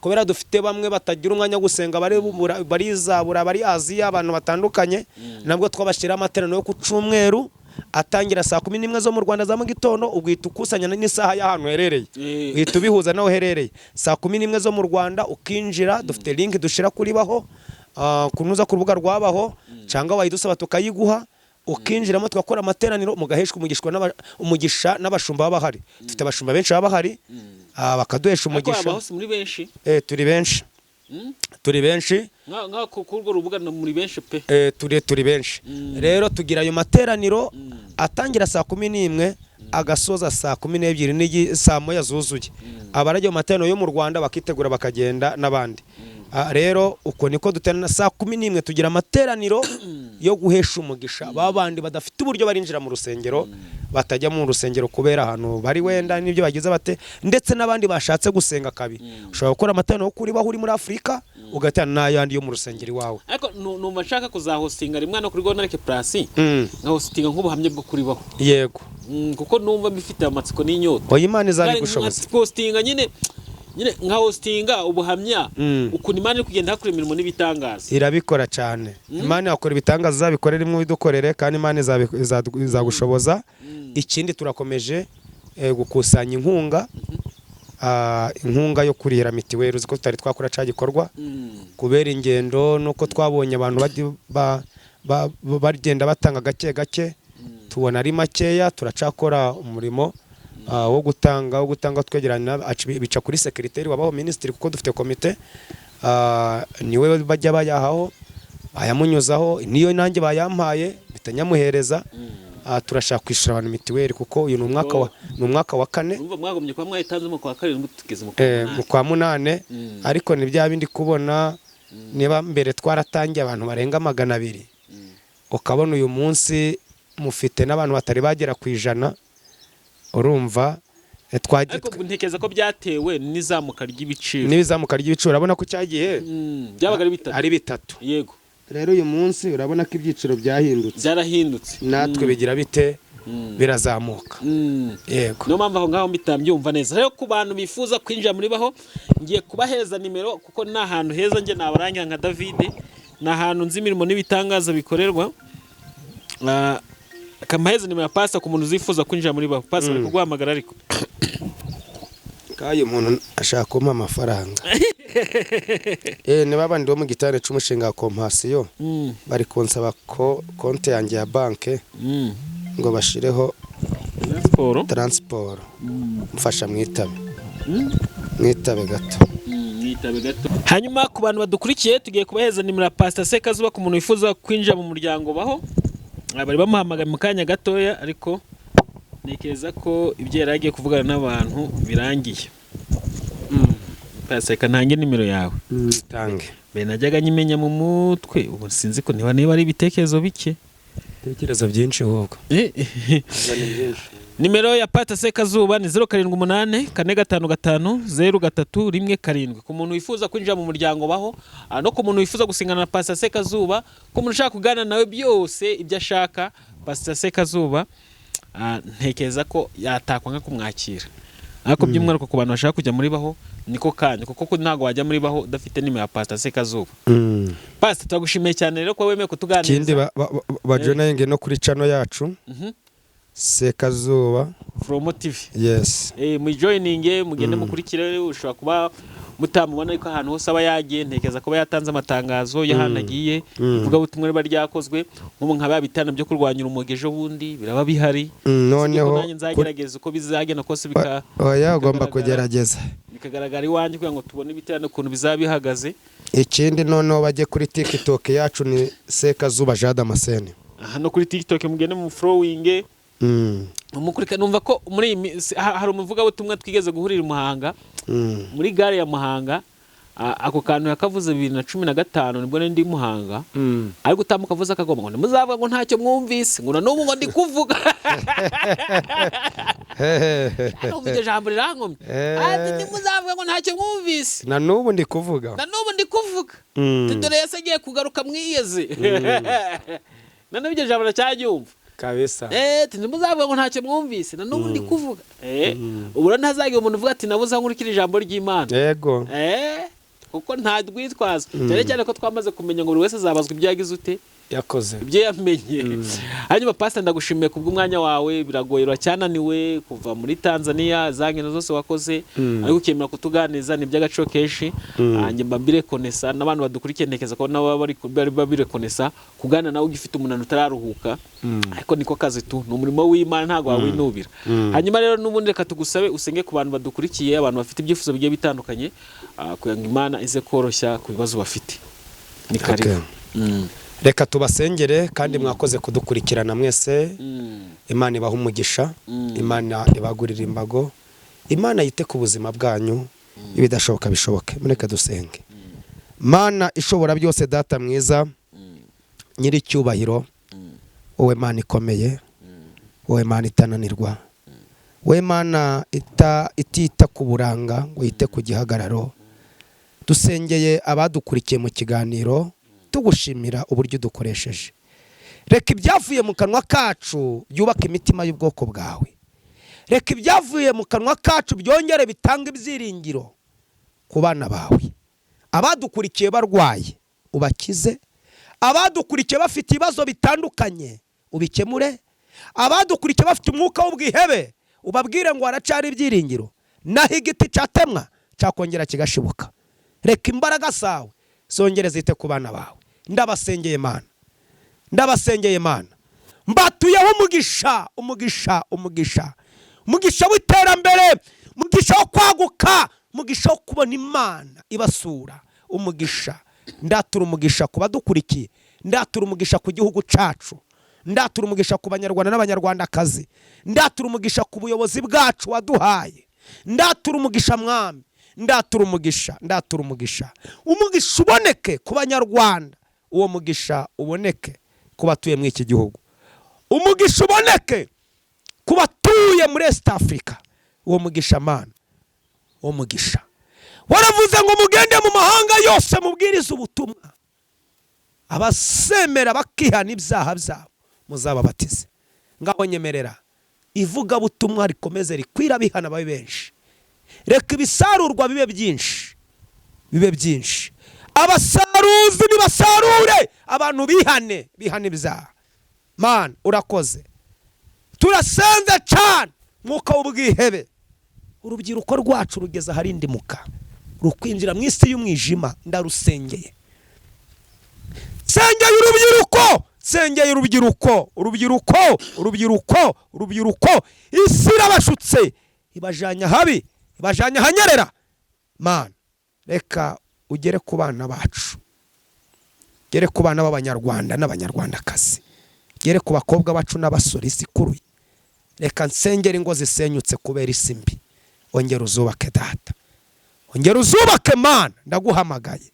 kubera dufite bamwe batagira umwanya wo gusenga, bari barizabura, bari Aziya, abantu batandukanye, nabwo twabashyiraho amateraniro yo ku cyumweru atangira saa 11 zo mu Rwanda za mu gitondo. Ugahita ukusanya n'isaha y'ahantu uherereye, uhita ubihuza n'aho uherereye, saa 11 zo mu Rwanda ukinjira. Dufite link dushyira kuri Baho, kunuza ku rubuga rwabaho, cyangwa wayidusaba tukayiguha, ukinjiramo, tugakora amateraniro, mugaheshwa umugisha n'abashumba baba bahari. Dufite abashumba benshi baba bahari, bakaduhesha Ariko umugisha. abaho si muri benshi? Turi benshi. Turi benshi. Nka kuri urwo rubuga muri benshi pe. Turi benshi. Rero tugira ayo materaniro atangira saa 11, agasoza saa 12, saa 1 zuzuye. Abarajya mu materaniro yo mu Rwanda bakitegura bakagenda n'abandi. Rero uko niko duterana saa 11, tugira amateraniro yo guhesha umugisha ba bandi badafite uburyo barinjira mu rusengero, batajya mu rusengero kubera ahantu bari wenda n'ibyo bagize bate, ndetse n'abandi bashatse gusenga kabiri. Ushobora gukora amateraniro yo kuri baho uri muri Afurika, ugatana n'ayandi yo mu rusengero iwawe. Ariko numva nshaka kuzahostinga rimwe no kuri Golden Like Plus, nkahostinga nk'ubuhamya bwo kuri Baho. Yego. Kuko numva mbifite amatsiko n'inyota. Oya, Imana izabigushoboza. Hostinga nyine nka hostinga ubuhamya ukuntu Imana iri kugenda hakora imirimo n'ibitangaza. Irabikora cyane. Imana yakora ibitangaza, izabikorere imwe ubidukorere, kandi Imana izagushoboza. Ikindi, turakomeje gukusanya inkunga, inkunga yo kurihira mitiweli. Uzi ko tutari twakora cya gikorwa kubera ingendo, nuko twabonye abantu bagenda batanga gake gake, tubona ari makeya. Turacakora umurimo wo gutanga twegeranya, bica kuri sekiriteri wabaho minisitiri, kuko dufite komite, niwe bajya bayahaho, bayamunyuzaho, niyo nanjye bayampaye mpita nyamuhereza. Turashaka kwishyura abantu mitiweli, kuko uyu ni umwaka wa kane. Urumva mwagombye kuba mwayitanze mu kwa karindwi, tugeze mu kwa Mu munani. kwa munane. Ariko ni bya bindi kubona niba mbere twaratangiye abantu barenga 200, ukabona uyu munsi mufite n'abantu batari bagera ku 100, urumva twagiye Ariko ntekereza ko byatewe n'izamuka ry'ibiciro. N'ibizamuka ry'ibiciro. Urabona ko cyagiye Byabaga ari bitatu. Ari bitatu. Yego. Rero uyu munsi urabona ko ibyiciro byahindutse. Byarahindutse. Natwe bigira bite? Birazamuka. Yego. Niyo mpamvu aho ngaho mpita mbyumva neza. Rero ku bantu bifuza kwinjira muri Baho, ngiye kubaheza nimero, kuko ni ahantu heza njye nabarangira nka David, ni ahantu nzi imirimo n'ibitangaza bikorerwa. Akamaheza nimero ya pasta ku muntu uzifuza kwinjira muri Baho. Pasta, bari kuguhamagara ariko. Kayo umuntu ashaka kumpa amafaranga. Niba bandi bo mu gitare c'umushinga wa Compassion bari kunsaba ko konti yanjye ya banke ngo bashireho Siporo. Transport. Mfasha mwitabe. Mwitabe gato. Mwitabe gato. Hanyuma ku bantu badukurikiye, tugiye kubaheza nimero ya Pastor Sekazuba ku muntu wifuza kwinjira mu muryango Baho. Bari bamuhamagaye mu kanya gatoya, ariko ntekereza ko ibyo yari agiye kuvugana n'abantu birangiye. Pastor, reka ntange nimero yawe. Tange. Mbere najyaga nyimenya mu mutwe, ubu sinzi ko niba ari ibitekerezo bike. Ibitekerezo byinshi ahubwo. Nimero ya Pata Sekazuba ni 0784550317, ku muntu wifuza kwinjira mu muryango Baho, no ku muntu wifuza gusengana na Pastor Sekazuba, ku muntu ushaka kuganira nawe, byose ibyo ashaka Pastor Sekazuba, ntekereza ko yatakwa nka kumwakira. Ariko by'umwihariko ku bantu bashaka kujya muri Baho, niko kanya, kuko ko ntabwo wajya muri Baho udafite nimero ya Pastor Sekazuba. Pastor, turagushimiye cyane rero kuba wemeye kutuganiriza. Ikindi, bajoininge no kuri channel yacu, Sekazuba From TV. Yes. Mujoininge, mugende mukurikire. Ushobora kuba Mutamubona, ariko ahantu hose aba yagiye, ntekereza kuba yatanze amatangazo y'ahantu agiye, ivugabutumwa riba ryakozwe, nk'ubu nka ba bitana byo kurwanya urumogi ejo bundi biraba bihari. Noneho nanjye nzagerageza uko bizagenda kose oya, ugomba bikagaragara. kugerageza. Bikagaragara iwanjye kugira ngo tubone ibiterane ukuntu bizaba bihagaze. Ikindi noneho bajye kuri TikTok yacu, ni Sekazuba Jean Damascene. Aha no kuri TikTok mugende mu following, mukurika. Numva ko muri iyi hari umuvugabutumwa twigeze guhurira i Muhanga, muri gare ya Muhanga. Ako kantu yakavuze 2015, nibwo nari ndi i Muhanga, ariko utamuka avuze akagoma ngo ntimuzavuga ngo ntacyo mwumvise, ngo na n'ubu ngo ndi kuvuga. Numva iryo jambo rirankomye. Ati ntimuzavuga ngo ntacyo mwumvise, na n'ubu ndi kuvuga. Na n'ubu ndi kuvuga. Dore Yesu agiye kugaruka, mwiyeze. Na n'ubu iryo jambo ndacyaryumva. Kabisa. Ntimuzavuga ngo ntacyo mwumvise, na n'ubu ndi kuvuga. Ubu rero ntazagira umuntu uvuga ati nabuze aho nkurikira ijambo ry'Imana. Yego. Kuko nta rwitwazo, cyane cyane ko twamaze kumenya ngo buri wese azabazwa ibyo yagize ute? Yakoze. Ibyo yamenye. Hanyuma pastor, ndagushimiye kubw'umwanya wawe. Biragoye, uracyananiwe kuva muri Tanzania, za ngendo zose wakoze, ariko ukemera kutuganiriza, ni iby'agaciro kenshi. Njye mba mbirekonesa n'abantu badukurikiye, ntekereza ko nabo baba bari babirekonesa kuganira nawe ugifite umunaniro, utararuhuka, ariko niko kazi tu, ni umurimo w'Imana, ntabwo wawinubira. Hanyuma rero n'ubundi reka tugusabe usenge ku bantu badukurikiye, abantu bafite ibyifuzo bigiye bitandukanye, kugira ngo Imana ize koroshya ku bibazo bafite. Ni karibu. Reka tubasengere, kandi mwakoze kudukurikirana mwese. Imana ibaha umugisha. Imana ibagurira imbago, Imana yite ku buzima bwanyu, ibidashoboka bishoboke. Mureke dusenge. Mana ishobora byose, Data mwiza, nyiricyubahiro, wowe Mana ikomeye, wowe Mana itananirwa, wowe Mana itita ku buranga ngo yite ku gihagararo, dusengeye abadukurikiye mu kiganiro, tugushimira uburyo udukoresheje. Reka ibyavuye mu kanwa kacu byubake imitima y'ubwoko bwawe. Reka ibyavuye mu kanwa kacu byongere bitange ibyiringiro ku bana bawe. Abadukurikiye barwaye ubakize, abadukurikiye bafite ibibazo bitandukanye ubikemure, abadukurikiye bafite umwuka w'ubwihebe ubabwire ngo haracari ibyiringiro, naho igiti cyatemwa cyakongera kigashibuka. Reka imbaraga zawe zongere zite ku bana bawe. Ndabasengeye Mana, ndabasengeye Mana, mbatuyeho umugisha, umugisha, umugisha, umugisha w'iterambere, umugisha wo kwaguka, umugisha wo kubona Imana ibasura, umugisha. Ndatura umugisha ku badukurikiye, ndatura umugisha ku gihugu cacu, ndatura umugisha ku Banyarwanda n'Abanyarwandakazi, ndatura umugisha ku buyobozi bwacu waduhaye. Ndatura umugisha Mwami, ndatura umugisha, ndatura umugisha. Umugisha uboneke ku Banyarwanda, uwo mugisha uboneke ku batuye muri iki gihugu, umugisha uboneke ku batuye muri East Africa. Uwo mugisha Mana, uwo mugisha waravuze ngo mugende mu mahanga yose mubwirize ubutumwa, abasemera bakihana ibyaha byabo muzababatize. Ngaho nyemerera ivugabutumwa rikomeze rikwira, bihana babe benshi. Reka ibisarurwa bibe byinshi, bibe byinshi. Abasaruzi nibasarure, abantu bihane, bihane ibyaha. Mana urakoze, turasenze cyane. Mwuka w'ubwihebe, urubyiruko rwacu rugeze aharindimuka, rukwinjira mu isi y'umwijima, ndarusengeye. Sengeye urubyiruko, sengeye urubyiruko, urubyiruko, urubyiruko, urubyiruko. Isi irabashutse, ibajanye habi, ibajanye ahanyerera. Mana, reka ugere ku bana bacu, gere ku bana b'Abanyarwanda n'Abanyarwandakazi, gere ku bakobwa bacu n'abasore isi ikuruye. Reka nsengere ingo zisenyutse kubera isi mbi, ongera uzubake Data, ongera uzubake Mana, ndaguhamagaye.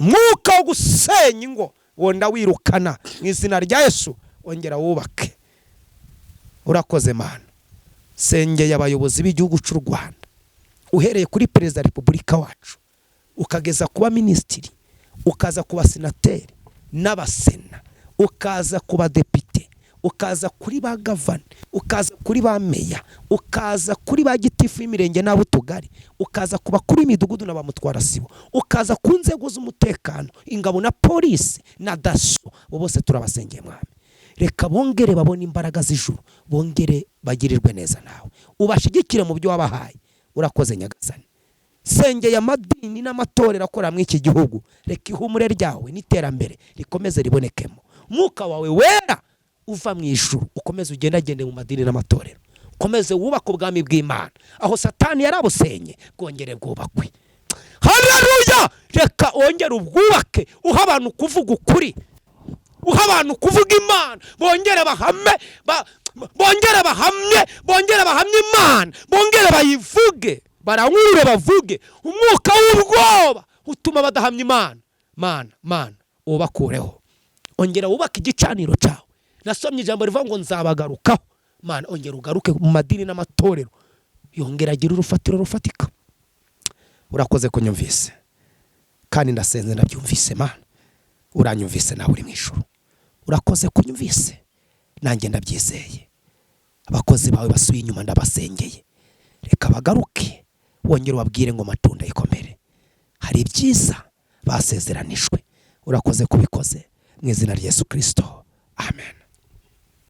Umwuka wo gusenya ingo wenda wirukana mu izina rya Yesu, ongera wubake. Urakoze Mana. Sengeye abayobozi b'igihugu cy'u Rwanda, uhereye kuri Perezida wa Repubulika wacu, ukageza kuba minisitiri, ukaza ku basenateri n'abasena, ukaza ku badepite, ukaza kuri ba gavana, ukaza kuri ba meya, ukaza kuri ba gitifu y'imirenge n'ab'utugari, ukaza ku bakuru b'imidugudu na ba mutwarasibo, ukaza ku nzego z'umutekano, ingabo na polisi na DASSO, bo bose turabasengeye Mwami. Reka bongere babone imbaraga z'ijuru, bongere bagirirwe neza nawe, ubashigikire mu byo wabahaye. Urakoze Nyagasani. Sengeye amadini n'amatorero akora muri iki gihugu, reka ihumure ryawe n'iterambere rikomeze ribonekemo. Umwuka wawe wera uva mu ijuru ukomeze ugendagende mu madini n'amatorero, ukomeze wubake ubwami bw'Imana aho Satani yarabusenye, bwongere bwubakwe. Haleluya! Reka wongere ubwubake, uha abantu kuvuga ukuri, uha abantu kuvuga Imana, bongere bahame, bongere bahamye, bongere bahamye Imana, bongere bayivuge, barankurure bavuge. Umwuka w'ubwoba utuma badahamya Imana, Mana, Mana, ubakureho, ongera wubake igicaniro cyawe. Nasomye ijambo rivuga ngo nzabagarukaho. Mana, ongera ugaruke mu madini n'amatorero, yongera agire urufatiro rufatika. Urakoze kunyumvise, kandi ndasenze ndabyumvise. Mana, uranyumvise nawe uri mu ijuru, urakoze kunyumvise, nanjye ndabyizeye. Abakozi bawe basubiye inyuma ndabasengeye, reka bagaruke, wongere ubabwire ngo matunda ikomere, hari ibyiza basezeranijwe. Urakoze kubikoze mu izina rya Yesu Kirisito, amen.